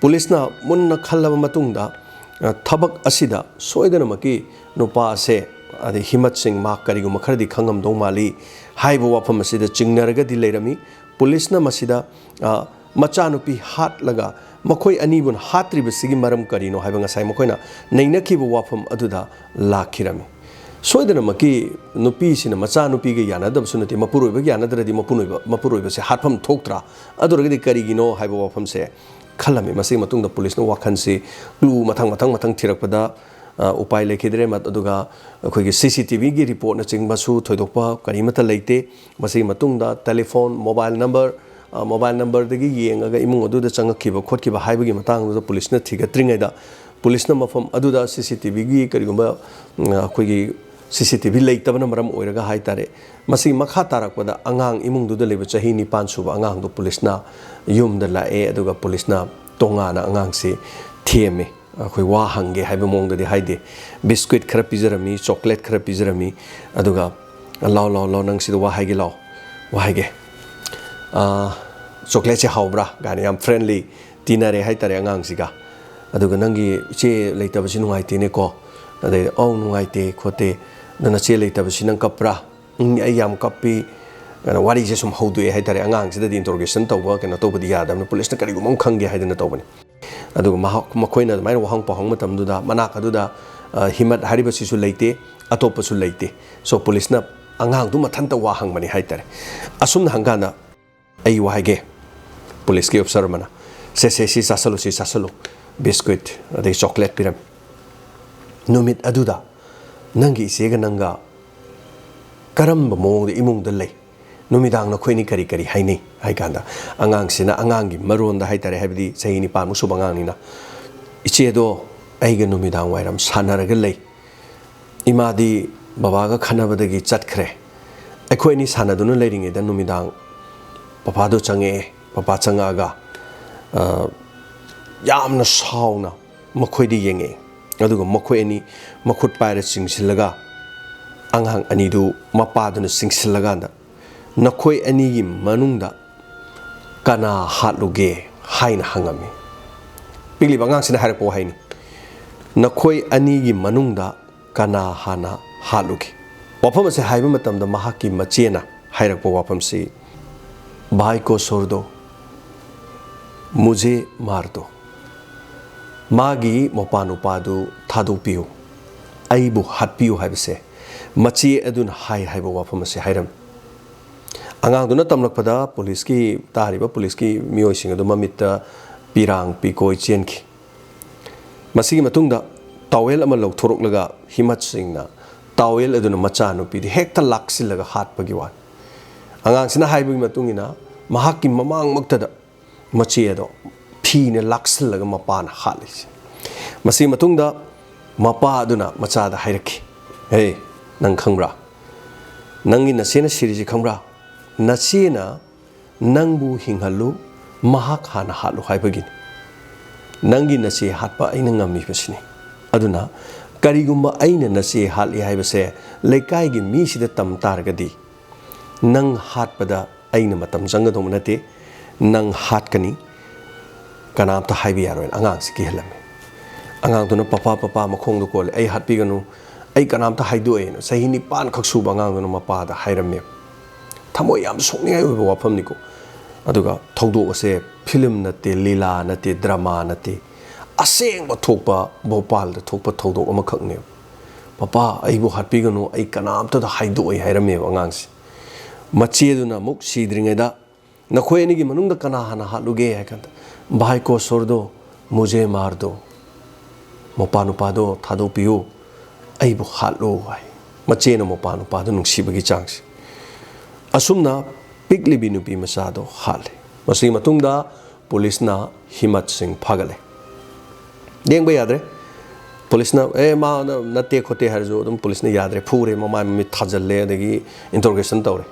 ꯄꯨꯂꯤꯁꯅ ꯃꯨꯟꯅ ꯈꯜꯂꯕ ꯃꯇꯨꯡꯗ, ꯑ, ꯊꯕꯛ ꯑꯁꯤꯗ ꯁꯣꯏꯗꯅꯃꯛꯀꯤ ꯅꯨꯄꯥ ꯑꯁꯦ, ꯑꯗꯩ ꯍꯤꯃꯠ ꯁꯤꯡ, ꯃꯥ ꯀꯔꯤꯒꯨꯝꯕ ꯈꯔꯗꯤ ꯈꯪꯉꯝꯗꯧ ꯃꯥꯜꯂꯤ ꯍꯥꯏꯕ ꯋꯥꯐꯝ ꯑꯁꯤꯗ ꯆꯤꯡꯅꯔꯒꯗꯤ ꯂꯩꯔꯝꯃꯤ꯫ ꯄꯨꯂꯤꯁꯅ ꯃꯁꯤꯗ, ꯑ, ꯃꯆꯥꯅꯨꯄꯤ ꯍꯥꯠꯂꯒ ꯃꯈꯣꯏ ꯑꯅꯤꯕꯨ ꯍꯥꯠꯇ꯭ꯔꯤꯕꯁꯤꯒꯤ ꯃꯔꯝ ꯀꯔꯤꯅꯣ ꯍꯥꯏꯕ ꯉꯁꯥꯏ ꯃꯈꯣꯏꯅ ꯅꯩꯅꯈꯤꯕ ꯋꯥꯐꯝ ꯑꯗꯨꯗ ꯂꯥꯛꯈꯤꯔꯝꯃꯤ꯫ ꯁꯣꯏꯗꯅꯃꯛꯀꯤ ꯅꯨꯄꯤꯁꯤꯅ ꯃꯆꯥꯅꯨꯄꯤꯒ ꯌꯥꯅꯗꯕꯁꯨ ꯅꯠꯇꯦ, ꯃꯄꯨꯔꯣꯏꯕꯒ ꯌꯥꯅꯗ꯭ꯔꯗꯤ ꯃꯄꯨꯔꯣꯏꯕ, ꯃꯄꯨꯔꯣꯏꯕꯁꯦ ꯍꯥꯠꯐꯝ ꯊꯣꯛꯇ꯭ꯔꯥ? ꯑꯗꯨ ꯑꯣꯏꯔꯒꯗꯤ ꯀꯔꯤꯒꯤꯅꯣ ꯍꯥꯏꯕ ꯋꯥꯐꯝꯁꯦ ꯈꯜꯂꯝꯃꯤ꯫ ꯃꯁꯤꯒꯤ ꯃꯇꯨꯡꯗ ꯄꯨꯂꯤꯁꯅ ꯋꯥꯈꯜꯁꯤ, ꯀ꯭ꯂꯨ ꯃꯊꯪ, ꯃꯊꯪ, ꯃꯊꯪ ꯊꯤꯔꯛꯄꯗ, ꯑ, ꯎꯄꯥꯏ ꯂꯩꯈꯤꯗ꯭ꯔꯦ꯫ ꯃꯠ-, ꯑꯗꯨꯒ ꯑꯩꯈꯣꯏꯒꯤ CCTVꯒꯤ ꯔꯤꯄꯣꯔꯠꯅꯆꯤꯡꯕꯁꯨ ꯊꯣꯏꯗꯣꯛꯄ ꯀꯔꯤꯃꯠꯇ ꯂꯩꯇꯦ꯫ ꯃꯁꯤꯒꯤ ꯃꯇꯨꯡꯗ ꯇꯦꯂꯤꯐꯣꯟ, ꯃꯣꯕꯥꯏꯜ ꯅꯝꯕꯔ, ꯑ, ꯃꯣꯕꯥꯏꯜ ꯅꯝꯕꯔꯗꯒꯤ ꯌꯦꯡꯉꯒ ꯏꯃꯨꯡ ꯑꯗꯨꯗ ꯆꯪꯉꯛꯈꯤꯕ ꯈꯣꯠꯈꯤꯕ ꯍꯥꯏꯕꯒꯤ ꯃꯇꯥꯡꯗꯨꯗ ꯄꯨꯂꯤꯁꯅ ꯊꯤꯒꯠꯇ꯭ꯔꯤꯉꯩꯗ, ꯄꯨꯂꯤꯁꯅ ꯃꯐꯝ ꯑꯗꯨꯗ CCTVꯒꯤ ꯀꯔꯤꯒꯨꯝꯕ, ꯎꯝ, ꯑꯩꯈꯣꯏꯒꯤ CCTV ꯂꯩꯇꯕꯅ ꯃꯔꯝ ꯑꯣꯏꯔꯒ ꯍꯥꯏ ꯇꯥꯔꯦ, ꯃꯁꯤꯒꯤ ꯃꯈꯥ ꯇꯥꯔꯛꯄꯗ ꯑꯉꯥꯡ ꯏꯃꯨꯡꯗꯨꯗ ꯂꯩꯕ ꯆꯍꯤ ꯅꯤꯄꯥꯟ ꯁꯨꯕ ꯑꯉꯥꯡꯗꯣ ꯄꯨꯂꯤꯁꯅ ꯌꯨꯝꯗ ꯂꯥꯛꯑꯦ, ꯑꯗꯨꯒ ꯄꯨꯂꯤꯁꯅ ꯇꯣꯉꯥꯟꯅ ꯑꯉꯥꯡꯁꯤ ꯊꯦꯝꯃꯦ꯫ ꯑꯩꯈꯣꯏ ꯋꯥ ꯍꯪꯒꯦ ꯍꯥꯏꯕ ꯃꯑꯣꯡꯗꯗꯤ ꯍꯥꯏꯗꯦ꯫ ꯕꯤꯁꯀ꯭ꯋꯤꯠ ꯈꯔ ꯄꯤꯖꯔꯝꯃꯤ, ꯆꯣꯀ꯭ꯂꯦꯠ ꯈꯔ ꯄꯤꯖꯔꯝꯃꯤ, ꯑꯗꯨꯒ, "ꯂꯥꯎ, ꯂꯥꯎ, ꯂꯥꯎ, ꯅꯪ ꯁꯤꯗ ꯋꯥ ꯍꯥꯏꯒꯦ, ꯂꯥꯎ, ꯋꯥ ꯍꯥꯏꯒꯦ꯫ ꯑꯥ, ꯆꯣꯀ꯭ꯂꯦꯠꯁꯦ ꯍꯥꯎꯕ꯭ꯔꯥ?" ꯀꯥꯏꯅ ꯌꯥꯝ friendly ꯇꯤꯟꯅꯔꯦ ꯍꯥꯏ ꯇꯥꯔꯦ ꯑꯉꯥꯡꯁꯤꯒ꯫ ꯑꯗꯨꯒ, "ꯅꯪꯒꯤ ꯏꯆꯦ ꯂꯩꯇꯕꯁꯤ ꯅꯨꯡꯉꯥꯏꯇꯦꯅꯦꯀꯣ?" ꯑꯗꯩꯗ, "ꯑꯧ, ꯅꯨꯡꯉꯥꯏꯇꯦ ꯈꯣꯠꯇꯦ꯫ ꯑꯗꯣ ꯅꯆꯦ ꯂꯩꯇꯕꯁꯤ ꯅꯪ ꯀꯞꯄ꯭ꯔꯥ?" "ꯎꯝ, ꯑꯩ ꯌꯥꯝ ꯀꯞꯄꯤ"꯫ ꯑꯗ ꯋꯥꯔꯤꯁꯦ ꯁꯨꯝ ꯍꯧꯗꯣꯛꯑꯦ ꯍꯥꯏ ꯇꯥꯔꯦ꯫ ꯑꯉꯥꯡꯁꯤꯗꯗꯤ interrogation ꯇꯧꯕ, ꯀꯩꯅꯣ ꯇꯧꯕꯗꯤ ꯌꯥꯗꯕꯅꯤꯅ, ꯄꯨꯂꯤꯁꯅ ꯀꯔꯤꯒꯨꯝꯕ ꯑꯃ ꯈꯪꯒꯦ ꯍꯥꯏꯗꯅ ꯇꯧꯕꯅꯤ꯫ ꯑꯗꯨꯒ ꯃꯍꯥꯛ, ꯃꯈꯣꯏꯅ ꯑꯗꯨꯃꯥꯏꯅ ꯋꯥꯍꯪ ꯄꯥꯎꯍꯪ ꯃꯇꯝꯗꯨꯗ ꯃꯅꯥꯛ ꯑꯗꯨꯗ, ꯑ, ꯍꯤꯃꯠ ꯍꯥꯏꯔꯤꯕꯁꯤꯁꯨ ꯂꯩꯇꯦ, ꯑꯇꯣꯞꯄꯁꯨ ꯂꯩꯇꯦ꯫ So, ꯄꯨꯂꯤꯁꯅ ꯑꯉꯥꯡꯗꯨ ꯃꯊꯟꯇ ꯋꯥ ꯍꯪꯕꯅꯤ ꯍꯥꯏ ꯇꯥꯔꯦ꯫ ꯑꯁꯨꯝꯅ ꯍꯪꯀꯥꯟꯗ, "ꯑꯩ ꯋꯥ ꯍꯥꯏꯒꯦ", ꯄꯨꯂꯤꯁꯀꯤ officer ꯑꯃꯅ, "ꯁꯦ, ꯁꯦ, ꯁꯤ ꯆꯥꯁꯜꯂꯨ, ꯁꯤ ꯆꯥꯁꯜꯂꯨ", ꯕꯤꯁꯀ꯭ꯋꯤꯠ ꯑꯗꯩ ꯆꯣꯀ꯭ꯂꯦꯠ ꯄꯤꯔꯝꯃꯤ꯫ "ꯅꯨꯃꯤꯠ ꯑꯗꯨꯗ ꯅꯪꯒꯤ ꯏꯆꯦꯒ ꯅꯪꯒ ꯀꯔꯝꯕ ꯃꯑꯣꯡꯗ ꯏꯃꯨꯡꯗ ꯂꯩ? ꯅꯨꯃꯤꯗꯥꯡ ꯅꯈꯣꯏꯅꯤ ꯀꯔꯤ ꯀꯔꯤ ꯍꯥꯏꯅꯩ?" ꯍꯥꯏ ꯀꯥꯟꯗ, ꯑꯉꯥꯡꯁꯤꯅ ꯑꯉꯥꯡꯒꯤ ꯃꯔꯣꯟꯗ ꯍꯥꯏ ꯇꯥꯔꯦ, ꯍꯥꯏꯕꯗꯤ ꯆꯍꯤ ꯅꯤꯄꯥꯟꯃꯨꯛ ꯁꯨꯕ ꯑꯉꯥꯡꯅꯤꯅ, "ꯏꯆꯦꯗꯣ ꯑꯩꯒ ꯅꯨꯃꯤꯗꯥꯡ ꯋꯥꯏꯔꯝ ꯁꯥꯟꯅꯔꯒ ꯂꯩ, ꯏꯃꯥꯗꯤ ꯕꯕꯥꯒ ꯈꯟꯅꯕꯗꯒꯤ ꯆꯠꯈ꯭ꯔꯦ꯫ ꯑꯩꯈꯣꯏ ꯑꯅꯤ ꯁꯥꯟꯅꯗꯨꯅ ꯂꯩꯔꯤꯉꯩꯗ ꯅꯨꯃꯤꯗꯥꯡ ꯄꯄꯥꯗꯣ ꯆꯪꯉꯛꯑꯦ꯫ ꯄꯄꯥ ꯆꯪꯉꯛꯑꯒ, ꯑ, ꯌꯥꯝꯅ ꯁꯥꯎꯅ ꯃꯈꯣꯏꯗ ꯌꯦꯡꯉꯛꯑꯦ꯫ ꯑꯗꯨꯒ ꯃꯈꯣꯏ ꯑꯅꯤ ꯃꯈꯨꯠ ꯄꯥꯏꯔ ꯆꯤꯡꯁꯤꯜꯂꯒ, ꯑꯉꯥꯡ ꯑꯅꯤꯗꯨ ꯃꯄꯥꯗꯨꯅ ꯆꯤꯡꯁꯤꯜꯂꯀꯥꯟꯗ, "ꯅꯈꯣꯏ ꯑꯅꯤꯒꯤ ꯃꯅꯨꯡꯗ ꯀꯅꯥ ꯍꯥꯠꯂꯨꯒꯦ?" ꯍꯥꯏꯅ ꯍꯪꯉꯝꯃꯤ꯫ ꯄꯤꯛꯂꯤꯕ ꯑꯉꯥꯡꯁꯤꯅ ꯍꯥꯏꯔꯛꯄ ꯋꯥꯍꯩꯅꯤ, "ꯅꯈꯣꯏ ꯑꯅꯤꯒꯤ ꯃꯅꯨꯡꯗ ꯀꯅꯥ ꯍꯥꯟꯅ ꯍꯥꯠꯂꯨꯒꯦ?" ꯋꯥꯐꯝ ꯑꯁꯤ ꯍꯥꯏꯕ ꯃꯇꯝꯗ ꯃꯍꯥꯛꯀꯤ ꯃꯆꯦꯅ ꯍꯥꯏꯔꯛꯄ ꯋꯥꯐꯝꯁꯤ, "ꯚꯥꯏ ꯀꯣ ꯁꯣꯔꯗꯣ, ꯃꯨꯖꯦ ꯃꯥꯔꯗꯣ, ꯃꯥꯒꯤ ꯃꯄꯥ ꯅꯨꯄꯥꯗꯨ ꯊꯥꯗꯣꯛꯄꯤꯌꯨ, ꯑꯩꯕꯨ ꯍꯥꯠꯄꯤꯌꯨ" ꯍꯥꯏꯕꯁꯦ ꯃꯆꯦ ꯑꯗꯨꯅ ꯍꯥꯏ ꯍꯥꯏꯕ ꯋꯥꯐꯝ ꯑꯁꯤ ꯍꯥꯏꯔꯝꯃꯤ꯫ ꯑꯉꯥꯡꯗꯨꯅ ꯇꯝꯂꯛꯄꯗ ꯄꯨꯂꯤꯁꯀꯤ, ꯇꯥꯔꯤꯕ ꯄꯨꯂꯤꯁꯀꯤ ꯃꯤꯑꯣꯏꯁꯤꯡ ꯑꯗꯨ ꯃꯃꯤꯠꯇ ꯄꯤꯔꯥꯡ ꯄꯤꯀꯣꯏ ꯆꯦꯟꯈꯤ꯫ ꯃꯁꯤꯒꯤ ꯃꯇꯨꯡꯗ ꯇꯥꯋꯦꯜ ꯑꯃ ꯂꯧꯊꯣꯔꯛꯂꯒ ꯍꯤꯃꯠ ꯁꯤꯡꯅ ꯇꯥꯋꯦꯜ ꯑꯗꯨꯅ ꯃꯆꯥꯅꯨꯄꯤꯗ ꯍꯦꯛꯇ ꯂꯥꯛꯁꯤꯜꯂꯒ ꯍꯥꯠꯄꯒꯤ ꯋꯥꯅꯤ꯫ ꯑꯉꯥꯡꯁꯤꯅ ꯍꯥꯏꯕꯒꯤ ꯃꯇꯨꯡ ꯏꯟꯅ ꯃꯍꯥꯛꯀꯤ ꯃꯃꯥꯡꯃꯛꯇꯗ ꯃꯆꯦ ꯑꯗꯣ ꯐꯤꯅ ꯂꯥꯛꯁꯤꯜꯂꯒ ꯃꯄꯥꯅ ꯍꯥꯠꯂꯤꯁꯦ꯫ ꯃꯁꯤꯒꯤ ꯃꯇꯨꯡꯗ ꯃꯄꯥ ꯑꯗꯨꯅ ꯃꯆꯥꯗ ꯍꯥꯏꯔꯛꯈꯤ, "ꯍꯦ, ꯅꯪ ꯈꯪꯕ꯭ꯔꯥ? ꯅꯪꯒꯤ ꯅꯆꯦꯅ ꯁꯤꯔꯤꯁꯤ ꯈꯪꯕ꯭ꯔꯥ? ꯅꯆꯦꯅ ꯅꯪꯕꯨ ꯍꯤꯡꯍꯜꯂꯨ, ꯃꯍꯥꯛ ꯍꯥꯟꯅ ꯍꯥꯠꯂꯨ ꯍꯥꯏꯕꯒꯤꯅꯤ꯫ ꯅꯪꯒꯤ ꯅꯆꯦ ꯍꯥꯠꯄ ꯑꯩꯅ ꯉꯝꯃꯤꯕꯁꯤꯅꯤ꯫ ꯑꯗꯨꯅ ꯀꯔꯤꯒꯨꯝꯕ ꯑꯩꯅ ꯅꯆꯦ ꯍꯥꯠꯂꯤ ꯍꯥꯏꯕꯁꯦ ꯂꯩꯀꯥꯏꯒꯤ ꯃꯤꯁꯤꯗ ꯇꯝ ꯇꯥꯔꯒꯗꯤ, ꯅꯪ ꯍꯥꯠꯄꯗ ꯑꯩꯅ ꯃꯇꯝ ꯆꯪꯒꯗꯧꯕ ꯅꯠꯇꯦ, ꯅꯪ ꯍꯥꯠꯀꯅꯤ, ꯀꯅꯥꯝꯇ ꯍꯥꯏꯕ ꯌꯥꯔꯣꯏꯅ" ꯑꯉꯥꯡꯁꯤ ꯀꯤꯍꯜꯂꯝꯃꯤ꯫ ꯑꯉꯥꯡꯗꯨꯅ, "ꯄꯄꯥ, ꯄꯄꯥ, ꯃꯈꯣꯡꯗꯣ ꯀꯣꯜꯂꯦ, ꯑꯩ ꯍꯥꯠꯄꯤꯒꯅꯨ, ꯑꯩ ꯀꯅꯥꯝꯇ ꯍꯥꯏꯗꯣꯛꯑꯦꯅ" ꯆꯍꯤ ꯅꯤꯄꯥꯟ ꯈꯛ ꯁꯨꯕ ꯑꯉꯥꯡꯗꯨꯅ ꯃꯄꯥꯗ ꯍꯥꯏꯔꯝꯃꯦꯕ꯫ ꯊꯃꯣꯏ ꯌꯥꯝ ꯁꯣꯛꯅꯤꯡꯉꯥꯏ ꯑꯣꯏꯕ ꯋꯥꯐꯝꯅꯤꯀꯣ꯫ ꯑꯗꯨꯒ ꯊꯧꯗꯣꯛ ꯑꯁꯦ ꯐꯤꯂꯝ ꯅꯠꯇꯦ, ꯂꯤꯂꯥ ꯅꯠꯇꯦ, ꯗ꯭ꯔꯃꯥ ꯅꯠꯇꯦ, ꯑꯁꯦꯡꯕ ꯊꯣꯛꯄ, ꯚꯣꯄꯥꯜꯗ ꯊꯣꯛꯄ ꯊꯧꯗꯣꯛ ꯑꯃꯈꯛꯅꯦꯕ꯫ "ꯄꯄꯥ, ꯑꯩꯕꯨ ꯍꯥꯠꯄꯤꯒꯅꯨ, ꯑꯩ ꯀꯅꯥꯝꯇꯗ ꯍꯥꯏꯗꯣꯛꯑꯣꯏ" ꯍꯥꯏꯔꯝꯃꯦꯕ ꯑꯉꯥꯡꯁꯦ꯫ ꯃꯆꯦꯗꯨꯅ ꯑꯃꯨꯛ ꯁꯤꯗ꯭ꯔꯤꯉꯩꯗ, "ꯅꯈꯣꯏ ꯑꯅꯤꯒꯤ ꯃꯅꯨꯡꯗ ꯀꯅꯥ ꯍꯥꯟꯅ ꯍꯥꯠꯂꯨꯒꯦ?" ꯍꯥꯏ ꯀꯥꯟꯗ, "ꯚꯥꯏ ꯀꯣ ꯁꯣꯔꯗꯣ, ꯃꯨꯖꯦ ꯃꯥꯔꯗꯣ, ꯃꯄꯥ ꯅꯨꯄꯥꯗꯣ ꯊꯥꯗꯣꯛꯄꯤꯌꯨ, ꯑꯩꯕꯨ ꯍꯥꯠꯂꯨ" ꯍꯥꯏ꯫ ꯃꯆꯦꯅ ꯃꯄꯥ ꯅꯨꯄꯥꯗꯨ ꯅꯨꯡꯁꯤꯕꯒꯤ ꯆꯥꯡꯁꯦ꯫ ꯑꯁꯨꯝꯅ ꯄꯤꯛꯂꯤꯕꯤ ꯅꯨꯄꯤ ꯃꯆꯥꯗꯣ ꯍꯥꯠꯂꯦ꯫ ꯃꯁꯤꯒꯤ ꯃꯇꯨꯡꯗ ꯄꯨꯂꯤꯁꯅ ꯍꯤꯃꯠ ꯁꯤꯡ ꯐꯥꯒꯠꯂꯦ꯫ ꯂꯦꯡꯕ ꯌꯥꯗ꯭ꯔꯦ꯫ ꯄꯨꯂꯤꯁꯅ "ꯑꯦ, ꯃꯥ ꯅꯠꯇꯦ ꯈꯣꯠꯇꯦ" ꯍꯥꯏꯔꯁꯨ ꯑꯗꯨꯝ ꯄꯨꯂꯤꯁꯅ ꯌꯥꯗ꯭ꯔꯦ, ꯐꯨꯔꯦ, ꯃꯃꯥꯏ ꯃꯃꯤꯠ ꯊꯥꯖꯤꯜꯂꯦ, ꯑꯗꯒꯤ ꯏꯟꯇꯔꯣꯒꯦꯁꯟ ꯇꯧꯔꯦ꯫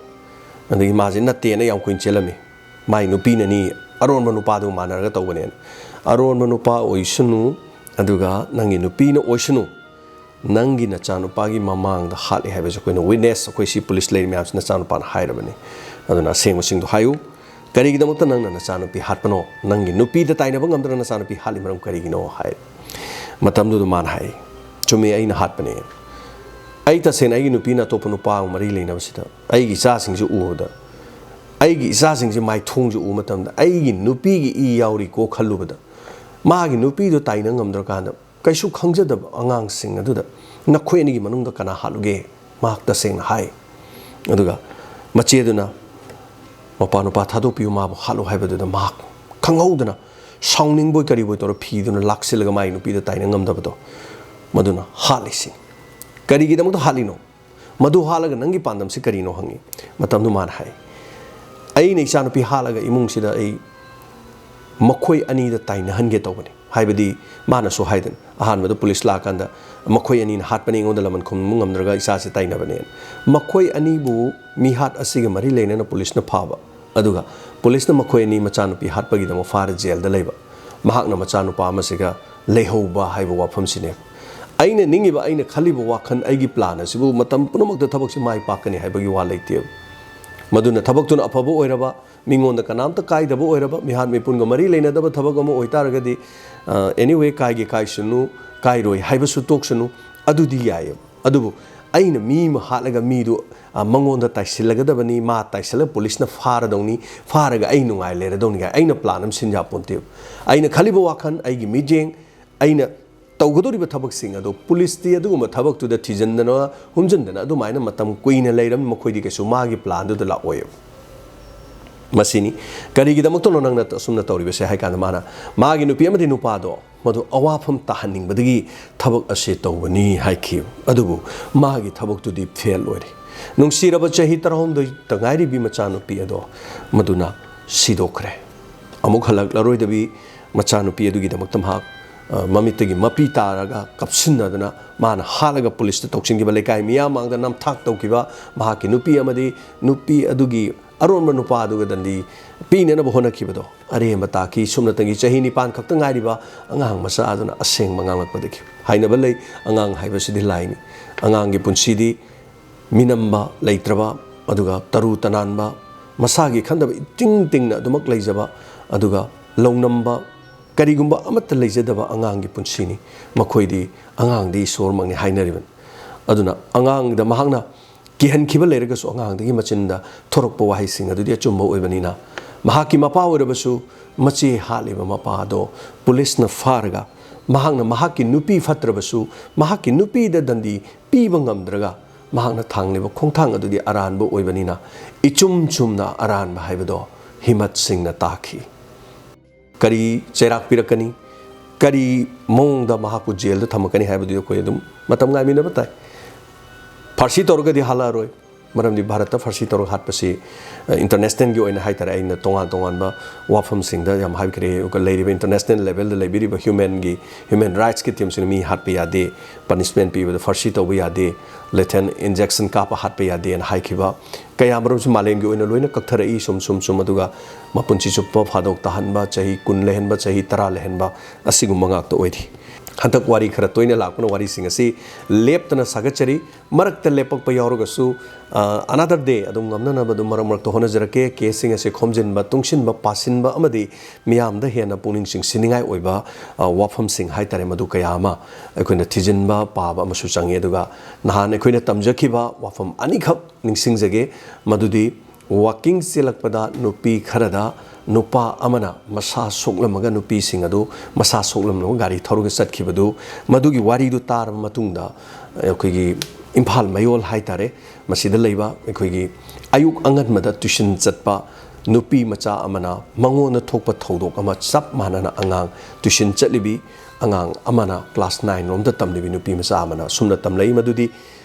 ꯑꯗꯒꯤ ꯃꯥꯁꯦ ꯅꯠꯇꯦꯅ ꯌꯥꯝ ꯀꯨꯏꯅ ꯆꯦꯜꯂꯝꯃꯤ꯫ ꯃꯥꯏ ꯅꯨꯄꯤꯅꯅꯤ, ꯑꯔꯣꯟꯕ ꯅꯨꯄꯥꯗꯨ ꯃꯥꯟꯅꯔꯒ ꯇꯧꯕꯅꯦꯅ꯫ ꯑꯔꯣꯟꯕ ꯅꯨꯄꯥ ꯑꯣꯏꯁꯅꯨ, ꯑꯗꯨꯒ ꯅꯪꯒꯤ ꯅꯨꯄꯤꯅ ꯑꯣꯏꯁꯅꯨ, ꯅꯪꯒꯤ ꯅꯆꯥꯅꯨꯄꯥꯒꯤ ꯃꯃꯥꯡꯗ ꯍꯥꯠꯂꯦ ꯍꯥꯏꯕꯁꯦ ꯑꯩꯈꯣꯏꯅ ꯋꯤꯠꯅꯦꯁ, ꯑꯩꯈꯣꯏ ꯁꯤ ꯄꯨꯂꯤꯁ ꯂꯩꯔꯤ ꯃꯌꯥꯝꯁꯤ, ꯅꯆꯥꯅꯨꯄꯥꯅ ꯍꯥꯏꯔꯕꯅꯤ꯫ ꯑꯗꯨꯅ ꯑꯁꯦꯡꯕꯁꯤꯡꯗꯣ ꯍꯥꯏꯌꯨ꯫ ꯀꯔꯤꯒꯤꯗꯃꯛꯇ ꯅꯪꯅ ꯅꯆꯥꯅꯨꯄꯤ ꯍꯥꯠꯄꯅꯣ? ꯅꯪꯒꯤ ꯅꯨꯄꯤꯗ ꯇꯥꯏꯅꯕ ꯉꯝꯗꯅ ꯅꯆꯥꯅꯨꯄꯤ ꯍꯥꯠꯂꯤ ꯃꯔꯝ ꯀꯔꯤꯒꯤꯅꯣ ꯍꯥꯏ꯫ ꯃꯇꯝꯗꯨꯗ ꯃꯥꯅ ꯍꯥꯏ, "ꯆꯨꯝꯃꯤ, ꯑꯩꯅ ꯍꯥꯠꯄꯅꯦ꯫ ꯑꯩ ꯇꯁꯦꯡꯅ ꯑꯩꯒꯤ ꯅꯨꯄꯤꯅ ꯑꯇꯣꯞꯄ ꯅꯨꯄꯥ ꯑꯃ ꯃꯔꯤ ꯂꯩꯅꯕꯁꯤꯗ ꯑꯩꯒꯤ ꯏꯆꯥꯁꯤꯡꯁꯤ ꯎꯕꯗ, ꯑꯩꯒꯤ ꯏꯆꯥꯁꯤꯡꯁꯤ ꯃꯥꯏꯊꯣꯡꯁꯤ ꯎꯕ ꯃꯇꯝꯗ ꯑꯩꯒꯤ ꯅꯨꯄꯤꯒꯤ ꯏ ꯌꯥꯎꯔꯤꯀꯣ ꯈꯜꯂꯨꯕꯗ, ꯃꯥꯒꯤ ꯅꯨꯄꯤꯗꯨ ꯇꯥꯏꯅ ꯉꯝꯗ꯭ꯔꯀꯥꯟꯗ ꯀꯩꯁꯨ ꯈꯪꯖꯗꯕ ꯑꯉꯥꯡꯁꯤꯡ ꯑꯗꯨꯗ ꯅꯈꯣꯏ ꯑꯅꯤꯒꯤ ꯃꯅꯨꯡꯗ ꯀꯅꯥ ꯍꯥꯠꯂꯨꯒꯦ?" ꯃꯍꯥꯛ ꯇꯁꯦꯡꯅ ꯍꯥꯏ꯫ ꯑꯗꯨꯒ ꯃꯆꯦꯗꯨꯅ, "ꯃꯄꯥ ꯅꯨꯄꯥ ꯊꯥꯗꯣꯛꯄꯤꯌꯨ, ꯃꯥꯕꯨ ꯍꯥꯠꯂꯨ" ꯍꯥꯏꯕꯗꯨꯗ ꯃꯍꯥꯛ ꯈꯪꯍꯧꯗꯅ ꯁꯥꯎꯅꯤꯡꯕꯣꯏ ꯀꯔꯤꯕꯣꯏ ꯇꯧꯔ ꯐꯤꯗꯨꯅ ꯂꯥꯛꯁꯤꯜꯂꯒ ꯃꯥꯒꯤ ꯅꯨꯄꯤꯗ ꯇꯥꯏꯅ ꯉꯝꯗꯕꯗꯣ, ꯃꯗꯨꯅ ꯍꯥꯠꯂꯤꯁꯤ꯫ "ꯀꯔꯤꯒꯤꯗꯃꯛꯇ ꯍꯥꯠꯂꯤꯅꯣ? ꯃꯗꯨ ꯍꯥꯠꯂꯒ ꯅꯪꯒꯤ ꯄꯥꯟꯗꯝꯁꯤ ꯀꯔꯤꯅꯣ?" ꯍꯪꯉꯤ꯫ ꯃꯇꯝꯗꯨ ꯃꯥꯅ ꯍꯥꯏ, "ꯑꯩꯅ ꯏꯆꯥꯅꯨꯄꯤ ꯍꯥꯠꯂꯒ ꯏꯃꯨꯡꯁꯤꯗ ꯑꯩ ꯃꯈꯣꯏ ꯑꯅꯤꯗ ꯇꯥꯏꯅꯍꯟꯒꯦ ꯇꯧꯕꯅꯤ"꯫ ꯍꯥꯏꯕꯗꯤ ꯃꯥꯅꯁꯨ ꯍꯥꯏꯗꯅ, ꯑꯍꯥꯟꯕꯗ ꯄꯨꯂꯤꯁ ꯂꯥꯛꯑꯀꯥꯟꯗ, "ꯃꯈꯣꯏ ꯑꯅꯤꯅ ꯍꯥꯠꯄꯅꯤ, ꯑꯩꯉꯣꯟꯗ ꯂꯃꯟ ꯈꯨꯝꯕ ꯉꯝꯗ꯭ꯔꯒ ꯏꯆꯥꯁꯦ ꯇꯥꯏꯅꯕꯅꯦꯅ"꯫ ꯃꯈꯣꯏ ꯑꯅꯤꯕꯨ, ꯃꯤꯍꯥꯠ ꯑꯁꯤꯒ ꯃꯔꯤ ꯂꯩꯅꯅ ꯄꯨꯂꯤꯁꯅ ꯐꯥꯕ, ꯑꯗꯨꯒ ꯄꯨꯂꯤꯁꯅ ꯃꯈꯣꯏ ꯑꯅꯤ ꯃꯆꯥꯅꯨꯄꯤ ꯍꯥꯠꯄꯒꯤꯗꯃꯛ ꯐꯥꯔ ꯖꯦꯜꯗ ꯂꯩꯕ, ꯃꯍꯥꯛꯅ ꯃꯆꯥꯅꯨꯄꯥ ꯑꯃꯁꯤꯒ ꯂꯩꯍꯧꯕ ꯍꯥꯏꯕ ꯋꯥꯐꯝꯁꯤꯅꯦ꯫ ꯑꯩꯅ ꯅꯤꯡꯉꯤꯕ, ꯑꯩꯅ ꯈꯜꯂꯤꯕ ꯋꯥꯈꯜ, ꯑꯩꯒꯤ ꯄ꯭ꯂꯥꯟ ꯑꯁꯤꯕꯨ ꯃꯇꯝ ꯄꯨꯝꯅꯃꯛꯇ ꯊꯕꯛꯁꯤ ꯃꯥꯏ ꯄꯥꯛꯀꯅꯤ ꯍꯥꯏꯕꯒꯤ ꯋꯥ ꯂꯩꯇꯦꯕ꯫ ꯃꯗꯨꯅ ꯊꯕꯛꯇꯨꯅ ꯑꯐꯕ ꯑꯣꯏꯔꯕ, ꯃꯤꯉꯣꯟꯗ ꯀꯅꯥꯝꯇ ꯀꯥꯏꯗꯕ ꯑꯣꯏꯔꯕ, ꯃꯤꯍꯥꯠ ꯃꯤꯄꯨꯟꯒ ꯃꯔꯤ ꯂꯩꯅꯗꯕ ꯊꯕꯛ ꯑꯃ ꯑꯣꯏꯇꯥꯔꯒꯗꯤ, ꯑ, anyway, ꯀꯥꯏꯒꯦ ꯀꯥꯏꯁꯅꯨ, ꯀꯥꯏꯔꯣꯏ ꯍꯥꯏꯕꯁꯨ ꯇꯣꯛꯁꯅꯨ, ꯑꯗꯨꯗꯤ ꯌꯥꯏꯌꯦꯕ꯫ ꯑꯗꯨꯕꯨ ꯑꯩꯅ ꯃꯤ ꯑꯃ ꯍꯥꯠꯂꯒ ꯃꯤꯗꯨ, ꯑ, ꯃꯉꯣꯟꯗ ꯇꯥꯏꯁꯤꯜꯂꯒꯗꯕꯅꯤ, ꯃꯥ ꯇꯥꯏꯁꯤꯜꯂꯒ ꯄꯨꯂꯤꯁꯅ ꯐꯥꯔꯗꯧꯅꯤ, ꯐꯥꯔꯒ ꯑꯩ ꯅꯨꯡꯉꯥꯏ ꯂꯩꯔꯗꯧꯅꯤ ꯀꯥꯏ ꯑꯩꯅ ꯄ꯭ꯂꯥꯟ ꯑꯃ ꯁꯤꯟ ꯌꯥꯄꯣꯟꯇꯦꯕ꯫ ꯑꯩꯅ ꯈꯜꯂꯤꯕ ꯋꯥꯈꯜ, ꯑꯩꯒꯤ ꯃꯤꯠꯌꯦꯡ, ꯑꯩꯅ ꯇꯧꯒꯗꯧꯔꯤꯕ ꯊꯕꯛꯁꯤꯡ ꯑꯗꯣ ꯄꯨꯂꯤꯁꯇꯤ ꯑꯗꯨꯒꯨꯝꯕ ꯊꯕꯛꯇꯨꯗ ꯊꯤꯖꯤꯟꯗꯅ, ꯍꯨꯝꯖꯤꯟꯗꯅ ꯑꯗꯨꯃꯥꯏꯅ ꯃꯇꯝ ꯀꯨꯏꯅ ꯂꯩꯔꯝ, ꯃꯈꯣꯏꯗꯤ ꯀꯩꯁꯨ ꯃꯥꯒꯤ ꯄ꯭ꯂꯥꯟꯗꯨꯗ ꯂꯥꯛꯑꯣꯏꯕ꯫ ꯃꯁꯤꯅꯤ꯫ ꯀꯔꯤꯒꯤꯗꯃꯛꯇꯅꯣ ꯅꯪꯅ ꯑꯁꯨꯝꯅ ꯇꯧꯔꯤꯕꯁꯦ ꯍꯥꯏ ꯀꯥꯟꯗ ꯃꯥꯅ, ꯃꯥꯒꯤ ꯅꯨꯄꯤ ꯑꯃꯗꯤ ꯅꯨꯄꯥꯗꯣ ꯃꯗꯨ ꯑꯋꯥꯐꯝ ꯇꯥꯍꯟꯅꯤꯡꯕꯗꯒꯤ ꯊꯕꯛ ꯑꯁꯤ ꯇꯧꯕꯅꯤ ꯍꯥꯏꯈꯤꯕ꯫ ꯑꯗꯨꯕꯨ ꯃꯥꯒꯤ ꯊꯕꯛꯇꯨꯗꯤ ꯐꯦꯜ ꯑꯣꯏꯔꯦ꯫ ꯅꯨꯡꯁꯤꯔꯕ ꯆꯍꯤ ꯇꯔꯥꯍꯨꯝꯗꯣꯏꯇ ꯉꯥꯏꯔꯤꯕꯤ ꯃꯆꯥꯅꯨꯄꯤ ꯑꯗꯣ ꯃꯗꯨꯅ ꯁꯤꯗꯣꯛꯈ꯭ꯔꯦ꯫ ꯑꯃꯨꯛ ꯍꯜꯂꯛꯂꯔꯣꯏꯗꯕꯤ ꯃꯆꯥꯅꯨꯄꯤ ꯑꯗꯨꯒꯤꯗꯃꯛꯇ ꯃꯍꯥꯛ ꯑ, ꯃꯃꯤꯠꯇꯒꯤ ꯃꯄꯤ ꯇꯥꯔꯒ ꯀꯞꯁꯤꯟꯅꯗꯅ ꯃꯥꯅ ꯍꯥꯠꯂꯒ ꯄꯨꯂꯤꯁꯇ ꯇꯧꯁꯤꯟꯈꯤꯕ, ꯂꯩꯀꯥꯏ ꯃꯤꯌꯥꯝ ꯃꯥꯡꯗ ꯅꯝꯊꯥꯛ ꯇꯧꯈꯤꯕ ꯃꯍꯥꯛꯀꯤ ꯅꯨꯄꯤ ꯑꯃꯗꯤ ꯅꯨꯄꯤ ꯑꯗꯨꯒꯤ ꯑꯔꯣꯟꯕ ꯅꯨꯄꯥ ꯑꯗꯨꯒ ꯗꯟꯗꯤ ꯄꯤꯅꯅꯕ ꯍꯣꯠꯅꯈꯤꯕꯗꯣ ꯑꯔꯦꯝꯕ ꯇꯥꯈꯤ꯫ ꯁꯨꯞꯅꯇꯪꯒꯤ ꯆꯍꯤ ꯅꯤꯄꯥꯟ ꯈꯛꯇ ꯉꯥꯏꯔꯤꯕ ꯑꯉꯥꯡ ꯃꯆꯥ ꯑꯗꯨꯅ ꯑꯁꯦꯡꯕ ꯉꯥꯡꯂꯛꯄꯗꯒꯤ꯫ ꯍꯥꯏꯅꯕ ꯂꯩ, ꯑꯉꯥꯡ ꯍꯥꯏꯕꯁꯤꯗꯤ ꯂꯥꯏꯅꯤ꯫ ꯑꯉꯥꯡꯒꯤ ꯄꯨꯟꯁꯤꯗꯤ ꯃꯤꯅꯝꯕ ꯂꯩꯇ꯭ꯔꯕ, ꯑꯗꯨꯒ ꯇꯔꯨ ꯇꯅꯥꯟꯕ, ꯃꯁꯥꯒꯤ ꯈꯟꯗꯕ ꯏꯇꯤꯡ ꯇꯤꯡꯅ ꯑꯗꯨꯃꯛ ꯂꯩꯖꯕ, ꯑꯗꯨꯒ ꯂꯧꯅꯝꯕ ꯀꯔꯤꯒꯨꯝꯕ ꯑꯃꯠꯇ ꯂꯩꯖꯗꯕ ꯑꯉꯥꯡꯒꯤ ꯄꯨꯟꯁꯤꯅꯤ꯫ ꯃꯈꯣꯏꯗꯤ, ꯑꯉꯥꯡꯗꯤ ꯏꯁꯣꯔꯃꯛꯅꯤ ꯍꯥꯏꯅꯔꯤꯕꯅꯤ꯫ ꯑꯗꯨꯅ ꯑꯉꯥꯡꯗ ꯃꯍꯥꯛꯅ ꯀꯤꯍꯟꯈꯤꯕ ꯂꯩꯔꯒꯁꯨ, ꯑꯉꯥꯡꯗꯒꯤ ꯃꯆꯤꯟꯗ ꯊꯣꯔꯛꯄ ꯋꯥꯍꯩꯁꯤꯡ ꯑꯗꯨꯗꯤ ꯑꯆꯨꯝꯕ ꯑꯣꯏꯕꯅꯤꯅ, ꯃꯍꯥꯛꯀꯤ ꯃꯄꯥ ꯑꯣꯏꯔꯕꯁꯨ, ꯃꯆꯦ ꯍꯥꯠꯂꯤꯕ ꯃꯄꯥ ꯑꯗꯣ ꯄꯨꯂꯤꯁꯅ ꯐꯥꯔꯒ, ꯃꯍꯥꯛꯅ ꯃꯍꯥꯛꯀꯤ ꯅꯨꯄꯤ ꯐꯠꯇ꯭ꯔꯕꯁꯨ, ꯃꯍꯥꯛꯀꯤ ꯅꯨꯄꯤꯗ ꯗꯟꯗꯤ ꯄꯤꯕ ꯉꯝꯗ꯭ꯔꯒ, ꯃꯍꯥꯛꯅ ꯊꯥꯡꯂꯤꯕ ꯈꯣꯡꯊꯥꯡ ꯑꯗꯨꯗꯤ ꯑꯔꯥꯟꯕ ꯑꯣꯏꯕꯅꯤꯅ, ꯏꯆꯨꯝ ꯆꯨꯝꯅ ꯑꯔꯥꯟꯕ ꯍꯥꯏꯕꯗꯣ ꯍꯤꯃꯠ ꯁꯤꯡꯅ ꯇꯥꯈꯤ꯫ ꯀꯔꯤ ꯆꯩꯔꯥꯛ ꯄꯤꯔꯛꯀꯅꯤ, ꯀꯔꯤ ꯃꯑꯣꯡꯗ ꯃꯍꯥꯛꯄꯨ ꯖꯦꯜꯗ ꯊꯝꯃꯛꯀꯅꯤ ꯍꯥꯏꯕꯗꯨ ꯑꯩꯈꯣꯏ ꯑꯗꯨꯝ ꯃꯇꯝ ꯉꯥꯏꯃꯤꯟꯅꯕ ꯇꯥꯏ꯫ ꯐꯥꯔꯁꯤ ꯇꯧꯔꯒꯗꯤ ꯍꯥꯜꯂꯛꯑꯔꯣꯏ, ꯃꯔꯝꯗꯤ ꯚꯥꯔꯠꯇ ꯐꯥꯔꯁꯤ ꯇꯧꯔꯒ ꯍꯥꯠꯄꯁꯤ, ꯑ, ꯏꯟꯇꯔꯅꯦꯁꯅꯦꯜꯒꯤ ꯑꯣꯏꯅ ꯍꯥꯏꯇꯥꯔꯦ, ꯑꯩꯅ ꯇꯣꯉꯥꯟ ꯇꯣꯉꯥꯟꯕ ꯋꯥꯐꯝꯁꯤꯡꯗ ꯌꯥꯝ ꯍꯥꯏꯈ꯭ꯔꯦ꯫ ꯑꯗꯨꯒ ꯂꯩꯔꯤꯕ ꯏꯟꯇꯔꯅꯦꯁꯅꯦꯜ ꯂꯦꯚꯦꯜꯗ ꯂꯩꯕꯤꯔꯤꯕ ꯍ꯭ꯌꯨꯃꯦꯟꯒꯤ, ꯍ꯭ꯌꯨꯃꯦꯟ ꯔꯥꯏꯠꯁꯀꯤ ꯇꯤꯝꯁꯤꯡꯅ ꯃꯤ ꯍꯥꯠꯄ ꯌꯥꯗꯦ, ꯄꯅꯤꯁꯃꯦꯟ ꯄꯤꯕꯗ ꯐꯥꯔꯁꯤ ꯇꯧꯕ ꯌꯥꯗꯦ, ꯂꯦꯊꯦꯜ ꯏꯟꯖꯦꯛꯁꯟ ꯀꯥꯞꯄ ꯍꯥꯠꯄ ꯌꯥꯗꯦꯅ ꯍꯥꯏꯈꯤꯕ ꯀꯌꯥ ꯃꯔꯨꯝꯁꯨ ꯃꯥꯂꯦꯝꯒꯤ ꯑꯣꯏꯅ ꯂꯣꯏꯅ ꯀꯛꯊꯔꯛꯏ꯫ ꯁꯨꯝ ꯁꯨꯝ ꯁꯨꯝ, ꯑꯗꯨꯒ ꯃꯄꯨꯟꯁꯤ ꯆꯨꯞꯄ ꯐꯥꯗꯣꯛ ꯇꯥꯍꯟꯕ, ꯆꯍꯤ ꯀꯨꯟ ꯂꯩꯍꯟꯕ, ꯆꯍꯤ ꯇꯔꯥ ꯂꯩꯍꯟꯕ, ꯑꯁꯤꯒꯨꯝꯕ ꯉꯥꯛꯇ ꯑꯣꯏꯔꯤ꯫ ꯍꯟꯗꯛ ꯋꯥꯔꯤ ꯈꯔ ꯇꯣꯏꯅ ꯂꯥꯛꯄꯅ ꯋꯥꯔꯤꯁꯤꯡ ꯑꯁꯤ ꯂꯦꯞꯇꯅ ꯁꯥꯒꯠꯆꯔꯤ꯫ ꯃꯔꯛꯇ ꯂꯦꯞꯄꯛꯄ ꯌꯥꯎꯔꯒꯁꯨ, ꯑ, another day ꯑꯗꯨꯝ ꯉꯝꯅꯅꯕ ꯑꯗꯨꯝ ꯃꯔꯛ ꯃꯔꯛꯇ ꯍꯣꯠꯅꯖꯔꯛꯀꯦ꯫ ꯀꯦꯁꯁꯤꯡ ꯑꯁꯤ ꯈꯣꯝꯖꯤꯟꯕ, ꯇꯨꯡꯁꯤꯟꯕ, ꯄꯥꯁꯤꯟꯕ ꯑꯃꯗꯤ ꯃꯤꯌꯥꯝꯗ ꯍꯦꯟꯅ ꯄꯨꯛꯅꯤꯡ ꯆꯤꯡꯁꯤꯟꯅꯤꯡꯉꯥꯏ ꯑꯣꯏꯕ, ꯑ, ꯋꯥꯐꯝꯁꯤꯡ ꯍꯥꯏꯇꯥꯔꯦ, ꯃꯗꯨ ꯀꯌꯥ ꯑꯃ ꯑꯩꯈꯣꯏꯅ ꯊꯤꯖꯤꯟꯕ, ꯄꯥꯕ ꯑꯃꯁꯨ ꯆꯪꯉꯤ꯫ ꯑꯗꯨꯒ ꯅꯍꯥꯟ ꯑꯩꯈꯣꯏꯅ ꯇꯝꯖꯈꯤꯕ ꯋꯥꯐꯝ ꯑꯅꯤꯈꯛ ꯅꯤꯡꯁꯤꯡꯖꯒꯦ, ꯃꯗꯨꯗꯤ walking ꯆꯦꯜꯂꯛꯄꯗ ꯅꯨꯄꯤ ꯈꯔꯗ ꯅꯨꯄꯥ ꯑꯃꯅ ꯃꯁꯥ ꯁꯣꯛꯂꯝꯃꯒ, ꯅꯨꯄꯤꯁꯤꯡ ꯑꯗꯨ ꯃꯁꯥ ꯁꯣꯛꯂꯝꯂꯒ ꯒꯥꯔꯤ ꯊꯧꯔꯒ ꯆꯠꯈꯤꯕꯗꯨ, ꯃꯗꯨꯒꯤ ꯋꯥꯔꯤꯗꯨ ꯇꯥꯔꯕ ꯃꯇꯨꯡꯗ, ꯑꯩꯈꯣꯏꯒꯤ ꯏꯝꯐꯥꯜ ꯃꯌꯣꯜ ꯍꯥꯏꯇꯥꯔꯦ, ꯃꯁꯤꯗ ꯂꯩꯕ ꯑꯩꯈꯣꯏꯒꯤ ꯑꯌꯨꯛ ꯑꯉꯟꯕꯗ ꯇ꯭ꯌꯨꯁꯟ ꯆꯠꯄ ꯅꯨꯄꯤ ꯃꯆꯥ ꯑꯃꯅ ꯃꯉꯣꯟꯗ ꯊꯣꯛꯄ ꯊꯧꯗꯣꯛ ꯑꯃ, ꯆꯞ ꯃꯥꯟꯅꯅ ꯑꯉꯥꯡ ꯇ꯭ꯌꯨꯁꯟ ꯆꯠꯂꯤꯕꯤ ꯑꯉꯥꯡ ꯑꯃꯅ, ꯀ꯭ꯂꯥꯁ ꯅꯥꯏꯟ ꯔꯣꯝꯗ ꯇꯝꯂꯤꯕꯤ ꯅꯨꯄꯤ ꯃꯆꯥ ꯑꯃꯅ ꯑꯁꯨꯝꯅ ꯇꯝꯂꯛꯏ ꯃꯗꯨꯗꯤ,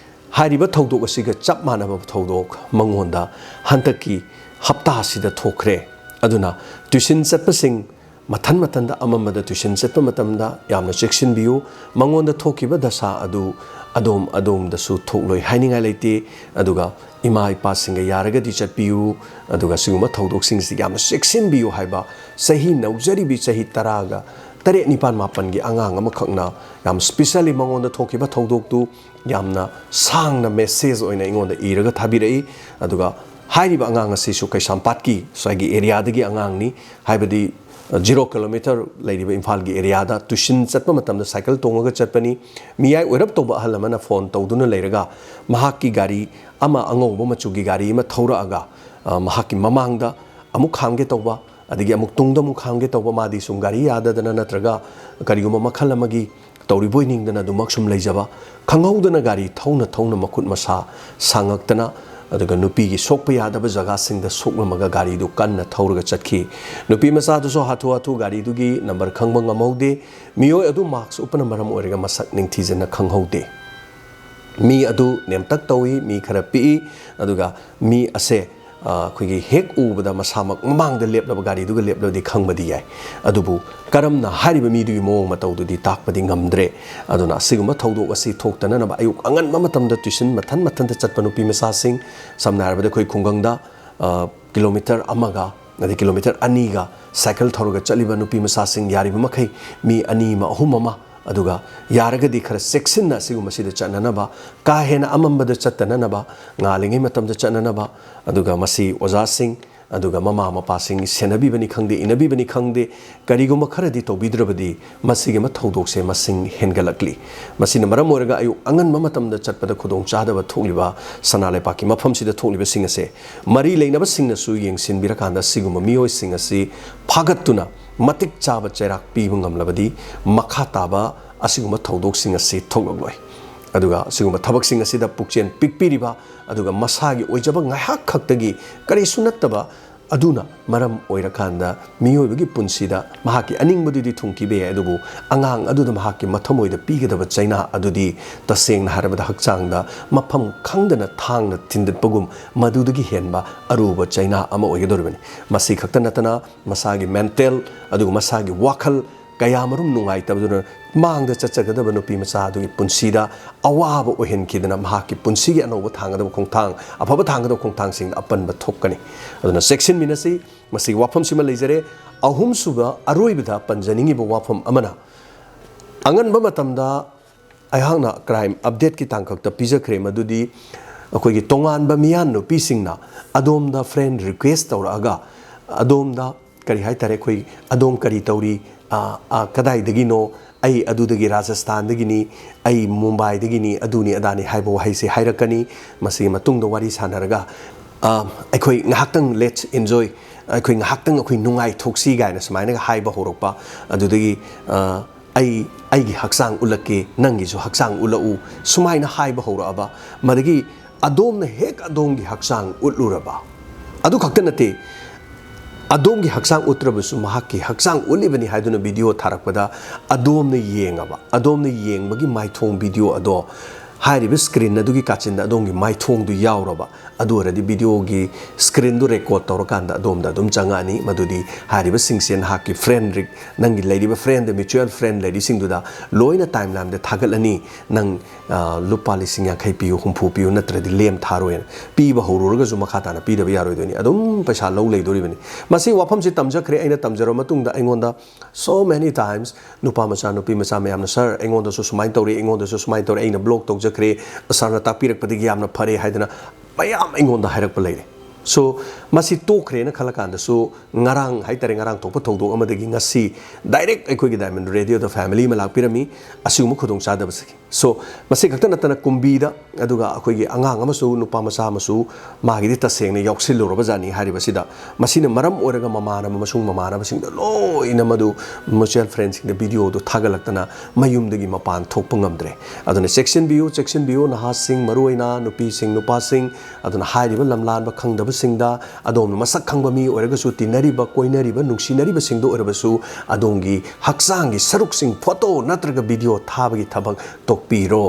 ꯍꯥꯏꯔꯤꯕ ꯊꯧꯗꯣꯛ ꯑꯁꯤꯒ ꯆꯞ ꯃꯥꯟꯅꯕ ꯊꯧꯗꯣꯛ ꯃꯉꯣꯟꯗ ꯍꯟꯗꯛꯀꯤ ꯍꯞꯇꯥ ꯑꯁꯤꯗ ꯊꯣꯛꯈ꯭ꯔꯦ꯫ ꯑꯗꯨꯅ ꯇ꯭ꯌꯨꯁꯟ ꯆꯠꯄꯁꯤꯡ ꯃꯊꯟ ꯃꯊꯟꯗ ꯑꯃꯝꯕꯗ tuition ꯆꯠꯄ ꯃꯇꯝꯗ ꯌꯥꯝꯅ ꯆꯦꯛꯁꯤꯟꯕꯤꯌꯨ꯫ ꯃꯉꯣꯟꯗ ꯊꯣꯛꯈꯤꯕ ꯗꯁꯥ ꯑꯗꯨ ꯑꯗꯣꯝ ꯑꯗꯣꯝꯗꯁꯨ ꯊꯣꯛꯂꯣꯏ ꯍꯥꯏꯅꯤꯡꯉꯥꯏ ꯂꯩꯇꯦ꯫ ꯑꯗꯨꯒ ꯏꯃꯥ ꯏꯄꯥꯁꯤꯡꯒ ꯌꯥꯔꯒꯗꯤ ꯆꯠꯄꯤꯌꯨ꯫ ꯑꯗꯨꯒ ꯁꯤꯒꯨꯝꯕ ꯊꯧꯗꯣꯛꯁꯤꯡꯁꯤ ꯌꯥꯝꯅ ꯆꯦꯛꯁꯤꯟꯕꯤꯌꯨ ꯍꯥꯏꯕ ꯆꯍꯤ ꯅꯧꯖꯔꯤꯕꯤ ꯆꯍꯤ ꯇꯔꯥꯒ ꯇꯔꯦꯠ, ꯅꯤꯄꯥꯟ, ꯃꯥꯄꯟꯒꯤ ꯑꯉꯥꯡ ꯑꯃꯈꯛꯅ ꯌꯥꯝ specially ꯃꯉꯣꯟꯗ ꯊꯣꯛꯈꯤꯕ ꯊꯧꯗꯣꯛꯇꯨ ꯌꯥꯝꯅ ꯁꯥꯡꯅ message ꯑꯣꯏꯅ ꯑꯩꯉꯣꯟꯗ ꯏꯔꯒ ꯊꯥꯕꯤꯔꯛꯏ꯫ ꯑꯗꯨꯒ ꯍꯥꯏꯔꯤꯕ ꯑꯉꯥꯡ ꯑꯁꯤꯁꯨ ꯀꯩꯁꯥꯝꯄꯥꯠꯀꯤ ꯁ꯭ꯋꯥꯏꯒꯤ areaꯗꯒꯤ ꯑꯉꯥꯡꯅꯤ, ꯍꯥꯏꯕꯗꯤ zero kilometer ꯂꯩꯔꯤꯕ ꯏꯝꯐꯥꯜꯒꯤ areaꯗ tuition ꯆꯠꯄ ꯃꯇꯝꯗ cycle ꯇꯣꯡꯉꯒ ꯆꯠꯄꯅꯤ꯫ ꯃꯤꯌꯥꯏ ꯑꯣꯏꯔꯞ ꯇꯧꯕ ꯑꯍꯜ ꯑꯃꯅ phone ꯇꯧꯗꯨꯅ ꯂꯩꯔꯒ ꯃꯍꯥꯛꯀꯤ ꯒꯥꯔꯤ ꯑꯃ, ꯑꯉꯧꯕ ꯃꯆꯨꯒꯤ ꯒꯥꯔꯤ ꯑꯃ ꯊꯧꯔꯛꯑꯒ, ꯑ, ꯃꯍꯥꯛꯀꯤ ꯃꯃꯥꯡꯗ ꯑꯃꯨꯛ ꯈꯥꯝꯒꯦ ꯇꯧꯕ, ꯑꯗꯒꯤ ꯑꯃꯨꯛ ꯇꯨꯡꯗ ꯑꯃꯨꯛ ꯈꯥꯝꯒꯦ ꯇꯧꯕ, ꯃꯥꯗꯤ ꯁꯨꯝ ꯒꯥꯔꯤ ꯌꯥꯗꯗꯅ ꯅꯠꯇ꯭ꯔꯒ ꯀꯔꯤꯒꯨꯝꯕ ꯃꯈꯜ ꯑꯃꯒꯤ ꯇꯧꯔꯤꯕꯣꯏ ꯅꯤꯡꯗꯅ ꯑꯗꯨꯃꯛ ꯁꯨꯝ ꯂꯩꯖꯕ, ꯈꯪꯍꯧꯗꯅ ꯒꯥꯔꯤ ꯊꯧꯅ ꯊꯧꯅ ꯃꯈꯨꯠ ꯃꯁꯥ ꯁꯥꯡꯉꯛꯇꯅ, ꯑꯗꯨꯒ ꯅꯨꯄꯤꯒꯤ ꯁꯣꯛꯄ ꯌꯥꯗꯕ ꯖꯒꯥꯁꯤꯡꯗ ꯁꯣꯛꯂꯝꯃꯒ ꯒꯥꯔꯤꯗꯨ ꯀꯟꯅ ꯊꯧꯔꯒ ꯆꯠꯈꯤ꯫ ꯅꯨꯄꯤ ꯃꯆꯥꯗꯨꯁꯨ ꯍꯥꯊꯨ ꯍꯥꯊꯨ ꯒꯥꯔꯤꯗꯨꯒꯤ number ꯈꯪꯕ ꯉꯝꯍꯧꯗꯦ꯫ ꯃꯤꯑꯣꯏ ꯑꯗꯨ mask ꯎꯞꯄꯅ ꯃꯔꯝ ꯑꯣꯏꯔꯒ ꯃꯁꯛ ꯅꯤꯡꯊꯤꯖꯅ ꯈꯪꯍꯧꯗꯦ꯫ ꯃꯤ ꯑꯗꯨ ꯅꯦꯝꯇꯛ ꯇꯧꯏ, ꯃꯤ ꯈꯔ ꯄꯤꯛꯏ, ꯑꯗꯨꯒ ꯃꯤ ꯑꯁꯦ, ꯑ, ꯑꯩꯈꯣꯏꯒꯤ ꯍꯦꯛ ꯎꯕꯗ ꯃꯁꯥꯃꯛ ꯃꯃꯥꯡꯗ ꯂꯦꯞꯂꯕ ꯒꯥꯔꯤꯗꯨꯒ ꯂꯦꯞꯂꯕꯗꯤ ꯈꯪꯕꯗꯤ ꯌꯥꯏ, ꯑꯗꯨꯕꯨ ꯀꯔꯝꯅ ꯍꯥꯏꯔꯤꯕ ꯃꯤꯗꯨꯒꯤ ꯃꯑꯣꯡ ꯃꯇꯧꯗꯨꯗꯤ ꯇꯥꯛꯄꯗꯤ ꯉꯝꯗ꯭ꯔꯦ꯫ ꯑꯗꯨꯅ ꯑꯁꯤꯒꯨꯝꯕ ꯊꯧꯗꯣꯛ ꯑꯁꯤ ꯊꯣꯛꯇꯅꯅꯕ ꯑꯌꯨꯛ ꯑꯉꯟꯕ ꯃꯇꯝꯗ tuition ꯃꯊꯟ ꯃꯊꯟꯇ ꯆꯠꯄ ꯅꯨꯄꯤ ꯃꯆꯥꯁꯤꯡ, ꯁꯝꯅ ꯍꯥꯏꯔꯕꯗ ꯑꯩꯈꯣꯏ ꯈꯨꯡꯒꯪꯗ, ꯑ, kilometer ꯑꯃꯒ ꯑꯗꯩ kilometer ꯑꯅꯤꯒ cycle ꯊꯧꯔꯒ ꯆꯠꯂꯤꯕ ꯅꯨꯄꯤ ꯃꯆꯥꯁꯤꯡ, ꯌꯥꯔꯤꯕ ꯃꯈꯩ ꯃꯤ ꯑꯅꯤ ꯑꯃ, ꯑꯍꯨꯝ ꯑꯃ, ꯑꯗꯨꯒ ꯌꯥꯔꯒꯗꯤ ꯈꯔ ꯆꯦꯛꯁꯤꯟꯅ ꯑꯁꯤꯒꯨꯝꯕꯁꯤꯗ ꯆꯠꯅꯅꯕ, ꯀꯥ ꯍꯦꯟꯅ ꯑꯃꯝꯕꯗ ꯆꯠꯇꯅꯅꯕ, ꯉꯥꯜꯂꯤꯉꯩ ꯃꯇꯝꯗ ꯆꯠꯅꯅꯕ, ꯑꯗꯨꯒ ꯃꯁꯤ ꯑꯣꯖꯥꯁꯤꯡ, ꯑꯗꯨꯒ ꯃꯃꯥ ꯃꯄꯥꯁꯤꯡ ꯁꯦꯟꯅꯕꯤꯕꯅꯤ ꯈꯪꯗꯦ, ꯏꯟꯅꯕꯤꯕꯅꯤ ꯈꯪꯗꯦ, ꯀꯔꯤꯒꯨꯝꯕ ꯈꯔꯗꯤ ꯇꯧꯕꯤꯗ꯭ꯔꯕꯗꯤ ꯃꯁꯤꯒꯤ ꯑꯃ ꯊꯧꯗꯣꯛꯁꯦ ꯃꯁꯤꯡ ꯍꯦꯟꯒꯠꯂꯛꯂꯤ꯫ ꯃꯁꯤꯅ ꯃꯔꯝ ꯑꯣꯏꯔꯒ ꯑꯌꯨꯛ ꯑꯉꯟꯕ ꯃꯇꯝꯗ ꯆꯠꯄꯗ ꯈꯨꯗꯣꯡꯆꯥꯗꯕ ꯊꯣꯛꯂꯤꯕ ꯁꯅꯥ ꯂꯩꯄꯥꯛꯀꯤ ꯃꯐꯝꯁꯤꯗ ꯊꯣꯛꯂꯤꯕꯁꯤꯡ ꯑꯁꯦ ꯃꯔꯤ ꯂꯩꯅꯕꯁꯤꯡꯅꯁꯨ ꯌꯦꯡꯁꯤꯟꯕꯤꯔꯀꯥꯟꯗ ꯁꯤꯒꯨꯝꯕ ꯃꯤꯑꯣꯏꯁꯤꯡ ꯑꯁꯤ ꯐꯥꯒꯠꯇꯨꯅ ꯃꯇꯤꯛ ꯆꯥꯕ ꯆꯩꯔꯥꯛ ꯄꯤꯕ ꯉꯝꯂꯕꯗꯤ ꯃꯈꯥ ꯇꯥꯕ ꯑꯁꯤꯒꯨꯝꯕ ꯊꯧꯗꯣꯛꯁꯤꯡ ꯑꯁꯤ ꯊꯣꯛꯂꯛꯂꯣꯏ꯫ ꯑꯗꯨꯒ ꯑꯁꯤꯒꯨꯝꯕ ꯊꯕꯛꯁꯤꯡ ꯑꯁꯤꯗ ꯄꯨꯛꯆꯦꯜ ꯄꯤꯛꯄꯤꯔꯤꯕ, ꯑꯗꯨꯒ ꯃꯁꯥꯒꯤ ꯑꯣꯏꯖꯕ ꯉꯥꯏꯍꯥꯛ ꯈꯛꯇꯒꯤ ꯀꯔꯤꯁꯨ ꯅꯠꯇꯕ ꯑꯗꯨꯅ ꯃꯔꯝ ꯑꯣꯏꯔꯀꯥꯟꯗ ꯃꯤꯑꯣꯏꯕꯒꯤ ꯄꯨꯟꯁꯤꯗ ꯃꯍꯥꯛꯀꯤ ꯑꯅꯤꯡꯕꯗꯨꯗꯤ ꯊꯨꯡꯈꯤꯕ ꯌꯥꯏ, ꯑꯗꯨꯕꯨ ꯑꯉꯥꯡ ꯑꯗꯨꯗ ꯃꯍꯥꯛꯀꯤ ꯃꯊꯃꯣꯏꯗ ꯄꯤꯒꯗꯕ ꯆꯩꯅꯥ ꯑꯗꯨꯗꯤ ꯇꯁꯦꯡꯅ ꯍꯥꯏꯔꯕꯗ ꯍꯛꯆꯥꯡꯗ ꯃꯐꯝ ꯈꯪꯗꯅ ꯊꯥꯡꯅ ꯊꯤꯟꯗꯠꯄꯒꯨꯝ ꯃꯗꯨꯗꯒꯤ ꯍꯦꯟꯕ ꯑꯔꯨꯕ ꯆꯩꯅꯥ ꯑꯃ ꯑꯣꯏꯒꯗꯧꯔꯤꯕꯅꯤ꯫ ꯃꯁꯤ ꯈꯛꯇ ꯅꯠꯇꯅ ꯃꯁꯥꯒꯤ ꯃꯦꯟꯇꯦꯜ ꯑꯗꯨꯒ ꯃꯁꯥꯒꯤ ꯋꯥꯈꯜ ꯀꯌꯥꯃꯔꯨꯝ ꯅꯨꯡꯉꯥꯏꯇꯕꯗꯨꯅ ꯃꯥꯡꯗ ꯆꯠꯆꯒꯗꯕ ꯅꯨꯄꯤ ꯃꯆꯥ ꯑꯗꯨꯒꯤ ꯄꯨꯟꯁꯤꯗ ꯑꯋꯥꯕ ꯑꯣꯏꯍꯟꯈꯤꯗꯅ ꯃꯍꯥꯛꯀꯤ ꯄꯨꯟꯁꯤꯒꯤ ꯑꯅꯧꯕ ꯊꯥꯡꯒꯗꯕ ꯈꯣꯡꯊꯥꯡ, ꯑꯐꯕ ꯊꯥꯡꯒꯗꯕ ꯈꯣꯡꯊꯥꯡꯁꯤꯡꯗ ꯑꯄꯟꯕ ꯊꯣꯛꯀꯅꯤ꯫ ꯑꯗꯨꯅ ꯆꯦꯛꯁꯤꯟꯃꯤꯟꯅꯁꯤ꯫ ꯃꯁꯤꯒꯤ ꯋꯥꯐꯝꯁꯤꯃ ꯂꯩꯖꯔꯦ꯫ ꯑꯍꯨꯝꯁꯨꯕ ꯑꯔꯣꯏꯕꯗ ꯄꯟꯖꯅꯤꯡꯉꯤꯕ ꯋꯥꯐꯝ ꯑꯃꯅ, ꯑꯉꯟꯕ ꯃꯇꯝꯗ ꯑꯩꯍꯥꯛꯅ ꯀ꯭ꯔꯥꯏꯝ ꯑꯞꯗꯦꯠꯀꯤ ꯇꯥꯡꯀꯛꯇ ꯄꯤꯖꯈ꯭ꯔꯦ, ꯃꯗꯨꯗꯤ ꯑꯩꯈꯣꯏꯒꯤ ꯇꯣꯉꯥꯟꯕ ꯃꯤꯌꯥꯟ ꯅꯨꯄꯤꯁꯤꯡꯅ ꯑꯗꯣꯝꯗ ꯐ꯭ꯔꯦꯟ ꯔꯤꯀ꯭ꯋꯦꯁ ꯇꯧꯔꯛꯑꯒ ꯑꯗꯣꯝꯗ ꯀꯔꯤ ꯍꯥꯏꯇꯥꯔꯦ, ꯑꯩꯈꯣꯏ ꯑꯗꯣꯝ ꯀꯔꯤ ꯇꯧꯔꯤ, ꯑ, ꯑ, ꯀꯗꯥꯏꯗꯒꯤꯅꯣ, ꯑꯩ ꯑꯗꯨꯗꯒꯤ ꯔꯥꯖꯁꯊꯥꯟꯗꯒꯤꯅꯤ, ꯑꯩ ꯃꯨꯝꯕꯥꯏꯗꯒꯤꯅꯤ, ꯑꯗꯨꯅꯤ ꯑꯗꯥꯅꯤ ꯍꯥꯏꯕ ꯋꯥꯍꯩꯁꯦ ꯍꯥꯏꯔꯛꯀꯅꯤ꯫ ꯃꯁꯤꯒꯤ ꯃꯇꯨꯡꯗ ꯋꯥꯔꯤ ꯁꯥꯟꯅꯔꯒ, ꯑ, ꯑꯩꯈꯣꯏ ꯉꯥꯏꯍꯥꯛꯇꯪ let's enjoy, ꯑꯩꯈꯣꯏ ꯉꯥꯏꯍꯥꯛꯇꯪ ꯑꯩꯈꯣꯏ ꯅꯨꯡꯉꯥꯏꯊꯣꯛꯁꯤ ꯀꯥꯏꯅ ꯁꯨꯃꯥꯏꯅꯒ ꯍꯥꯏꯕ ꯍꯧꯔꯛꯄ꯫ ꯑꯗꯨꯗꯒꯤ, ꯑ, ꯑꯩ ꯑꯩꯒꯤ ꯍꯛꯆꯥꯡ ꯎꯠꯂꯛꯀꯦ, ꯅꯪꯒꯤꯁꯨ ꯍꯛꯆꯥꯡ ꯎꯠꯂꯛꯎ, ꯁꯨꯃꯥꯏꯅ ꯍꯥꯏꯕ ꯍꯧꯔꯛꯑꯕ꯫ ꯃꯗꯒꯤ ꯑꯗꯣꯝꯅ ꯍꯦꯛ ꯑꯗꯣꯝꯒꯤ ꯍꯛꯆꯥꯡ ꯎꯠꯂꯨꯔꯕ꯫ ꯑꯗꯨ ꯈꯛꯇ ꯅꯠꯇꯦ, ꯑꯗꯣꯝꯒꯤ ꯍꯛꯆꯥꯡ ꯎꯠꯇ꯭ꯔꯕꯁꯨ ꯃꯍꯥꯛꯀꯤ ꯍꯛꯆꯥꯡ ꯎꯠꯂꯤꯕꯅꯤ ꯍꯥꯏꯗꯨꯅ ꯚꯤꯗꯤꯑꯣ ꯊꯥꯔꯛꯄꯗ ꯑꯗꯣꯝꯅ ꯌꯦꯡꯉꯕ, ꯑꯗꯣꯝꯅ ꯌꯦꯡꯕꯒꯤ ꯃꯥꯏꯊꯣꯡ ꯚꯤꯗꯤꯑꯣ ꯑꯗꯣ ꯍꯥꯏꯔꯤꯕ ꯁ꯭ꯀ꯭ꯔꯤꯟ ꯑꯗꯨꯒꯤ ꯀꯥꯆꯤꯟꯗ ꯑꯗꯣꯝꯒꯤ ꯃꯥꯏꯊꯣꯡꯗꯨ ꯌꯥꯎꯔꯕ꯫ ꯑꯗꯨ ꯑꯣꯏꯔꯗꯤ ꯚꯤꯗꯤꯑꯣꯒꯤ ꯁ꯭ꯀ꯭ꯔꯤꯟꯗꯨ ꯔꯦꯀꯣꯔꯗ ꯇꯧꯔꯀꯥꯟꯗ ꯑꯗꯣꯝꯗ ꯑꯗꯨꯝ ꯆꯪꯉꯛꯑꯅꯤ꯫ ꯃꯗꯨꯗꯤ ꯍꯥꯏꯔꯤꯕꯁꯤꯡꯁꯦ ꯅꯍꯥꯛꯀꯤ ꯐ꯭ꯔꯦꯟ ꯔꯤꯛ-, ꯅꯪꯒꯤ ꯂꯩꯔꯤꯕ ꯐ꯭ꯔꯦꯟꯗ, ꯃ꯭ꯌꯨꯆꯨꯋꯦꯜ ꯐ꯭ꯔꯦꯟ ꯂꯩꯔꯤꯁꯤꯡꯗꯨꯗ ꯂꯣꯏꯅ ꯇꯥꯏꯝꯂꯥꯏꯟꯗ ꯊꯥꯒꯠꯂꯅꯤ꯫ ꯅꯪ, ꯑ, ꯂꯨꯄꯥ ꯂꯤꯁꯤꯡ ꯌꯥꯡꯈꯩ ꯄꯤꯌꯨ, ꯍꯨꯝꯐꯨ ꯄꯤꯌꯨ, ꯅꯠꯇ꯭ꯔꯗꯤ ꯂꯦꯝ ꯊꯥꯔꯣꯏꯅ ꯄꯤꯕ ꯍꯧꯔꯨꯔꯒꯁꯨ ꯃꯈꯥ ꯇꯥꯅ ꯄꯤꯗꯕ ꯌꯥꯔꯣꯏꯗꯣꯏꯅꯤ꯫ ꯑꯗꯨꯝ ꯄꯩꯁꯥ ꯂꯧ ꯂꯩꯗꯣꯔꯤꯕꯅꯤ꯫ ꯃꯁꯤ ꯋꯥꯐꯝꯁꯤ ꯇꯝꯖꯈ꯭ꯔꯦ꯫ ꯑꯩꯅ ꯇꯝꯖꯔꯕ ꯃꯇꯨꯡꯗ ꯑꯩꯉꯣꯟꯗ so many times ꯅꯨꯄꯥ ꯃꯆꯥ, ꯅꯨꯄꯤ ꯃꯆꯥ ꯃꯌꯥꯝꯅ, "ꯁꯥꯔ, ꯑꯩꯉꯣꯟꯗꯁꯨ ꯁꯨꯃꯥꯏꯅ ꯇꯧꯔꯦ, ꯑꯩꯉꯣꯟꯗꯁꯨ ꯁꯨꯃꯥꯏꯅ ꯇꯧꯔꯦ, ꯑꯩꯅ ꯕ꯭ꯂꯣꯛ ꯇꯧꯖꯈ꯭ꯔꯦ, ꯁꯥꯔꯅ ꯇꯥꯛꯄꯤꯔꯛꯄꯗꯒꯤ ꯌꯥꯝꯅ ꯐꯔꯦ" ꯍꯥꯏꯗꯅ ꯃꯌꯥꯝ ꯑꯩꯉꯣꯟꯗ ꯍꯥꯏꯔꯛꯄ ꯂꯩꯔꯦ꯫ So, ꯃꯁꯤ ꯇꯣꯛꯈ꯭ꯔꯦꯅ ꯈꯜꯂꯀꯥꯟꯗꯁꯨ, ꯉꯔꯥꯡ ꯍꯥꯏꯇꯥꯔꯦ, ꯉꯔꯥꯡ ꯊꯣꯛꯄ ꯊꯧꯗꯣꯛ ꯑꯃꯗꯒꯤ ꯉꯁꯤ ꯗꯥꯏꯔꯦꯛ ꯑꯩꯈꯣꯏꯒꯤ ꯗꯥꯏꯃꯟ ꯔꯦꯗꯤꯑꯣꯗ ꯐꯦꯃꯤꯂꯤ ꯑꯃ ꯂꯥꯛꯄꯤꯔꯝꯃꯤ꯫ ꯑꯁꯤꯒꯨꯝꯕ ꯈꯨꯗꯣꯡꯆꯥꯗꯕꯁꯤꯒꯤ꯫ So, ꯃꯁꯤ ꯈꯛꯇ ꯅꯠꯇꯅ ꯀꯨꯝꯕꯤꯗ, ꯑꯗꯨꯒ ꯑꯩꯈꯣꯏꯒꯤ ꯑꯉꯥꯡ ꯑꯃꯁꯨ, ꯅꯨꯄꯥ ꯃꯆꯥ ꯑꯃꯁꯨ, ꯃꯥꯒꯤꯗꯤ ꯇꯁꯦꯡꯅ ꯌꯥꯎꯁꯤꯜꯂꯨꯔꯕ ꯖꯥꯠꯅꯤ ꯍꯥꯏꯔꯤꯕꯁꯤꯗ꯫ ꯃꯁꯤꯅ ꯃꯔꯝ ꯑꯣꯏꯔꯒ ꯃꯃꯥꯟꯅꯕ ꯑꯃꯁꯨꯡ ꯃꯃꯥꯟꯅꯕꯁꯤꯡꯗ ꯂꯣꯏꯅ ꯃꯗꯨ ꯃ꯭ꯌꯨꯆꯨꯋꯦꯜ ꯐ꯭ꯔꯦꯟꯁꯤꯡꯗ ꯚꯤꯗꯤꯑꯣꯗꯨ ꯊꯥꯒꯠꯂꯛꯇꯅ ꯃꯌꯨꯝꯗꯒꯤ ꯃꯄꯥꯟ ꯊꯣꯛꯄ ꯉꯝꯗ꯭ꯔꯦ꯫ ꯑꯗꯨꯅ ꯆꯦꯛꯁꯤꯟꯕꯤꯌꯨ, ꯆꯦꯛꯁꯤꯟꯕꯤꯌꯨ, ꯅꯍꯥꯁꯤꯡ, ꯃꯔꯨꯑꯣꯏꯅ ꯅꯨꯄꯤꯁꯤꯡ, ꯅꯨꯄꯥꯁꯤꯡ꯫ ꯑꯗꯨꯅ ꯍꯥꯏꯔꯤꯕ ꯂꯝꯂꯥꯟꯕ ꯈꯪꯗꯕ ꯁꯤꯡꯗ ꯑꯗꯣꯝꯅ ꯃꯁꯛ ꯈꯪꯕ ꯃꯤ ꯑꯣꯏꯔꯒꯁꯨ, ꯇꯤꯟꯅꯔꯤꯕ, ꯀꯣꯏꯅꯔꯤꯕ, ꯅꯨꯡꯁꯤꯅꯔꯤꯕꯁꯤꯡꯗ ꯑꯣꯏꯔꯕꯁꯨ, ꯑꯗꯣꯝꯒꯤ ꯍꯛꯆꯥꯡꯒꯤ ꯁꯔꯨꯛꯁꯤꯡ ꯐꯣꯇꯣ ꯅꯠꯇ꯭ꯔꯒ ꯚꯤꯗꯤꯑꯣ ꯊꯥꯕꯒꯤ ꯊꯕꯛ ꯇꯣꯛꯄꯤꯔꯣ꯫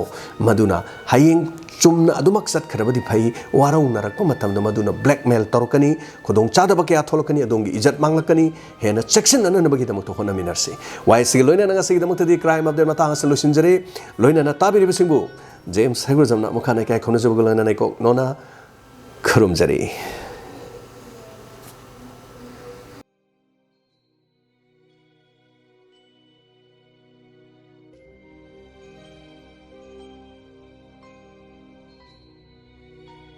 ꯃꯗꯨꯅ ꯍꯌꯦꯡ ꯆꯨꯝꯅ ꯑꯗꯨꯃꯛ ꯆꯠꯈ꯭ꯔꯕꯗꯤ ꯐꯩ, ꯋꯥꯔꯧꯅꯔꯛꯄ ꯃꯇꯝꯗ ꯃꯗꯨꯅ blackmail ꯇꯧꯔꯛꯀꯅꯤ, ꯈꯨꯗꯣꯡꯆꯥꯗꯕ ꯀꯌꯥ ꯊꯣꯛꯂꯛꯀꯅꯤ, ꯑꯗꯣꯝꯒꯤ ꯏꯖꯠ ꯃꯥꯡꯂꯛꯀꯅꯤ, ꯍꯦꯟꯅ ꯆꯦꯛꯁꯤꯟꯅꯅꯕꯒꯤꯗꯃꯛꯇ ꯍꯣꯠꯅꯃꯤꯟꯅꯔꯁꯤ꯫ ꯋꯥꯍꯩꯁꯤꯒ ꯂꯣꯏꯅꯅ ꯉꯁꯤꯒꯤꯗꯃꯛꯇꯗꯤ Crime Update ꯃꯇꯥꯡ ꯑꯁꯤꯗ ꯂꯣꯏꯁꯤꯟꯖꯔꯦ꯫ ꯂꯣꯏꯅꯅ ꯇꯥꯕꯤꯔꯤꯕꯁꯤꯡꯕꯨ ꯖꯦꯝꯁ ꯍꯩꯒ꯭ꯔꯨꯖꯝꯅ ꯑꯃꯨꯛ ꯍꯟꯅ ꯏꯀꯥꯏ ꯈꯨꯝꯅꯖꯕꯒ ꯂꯣꯏꯅꯅ ꯏꯀꯣꯛ ꯅꯣꯅ ꯈꯨꯔꯨꯝꯖꯔꯤ꯫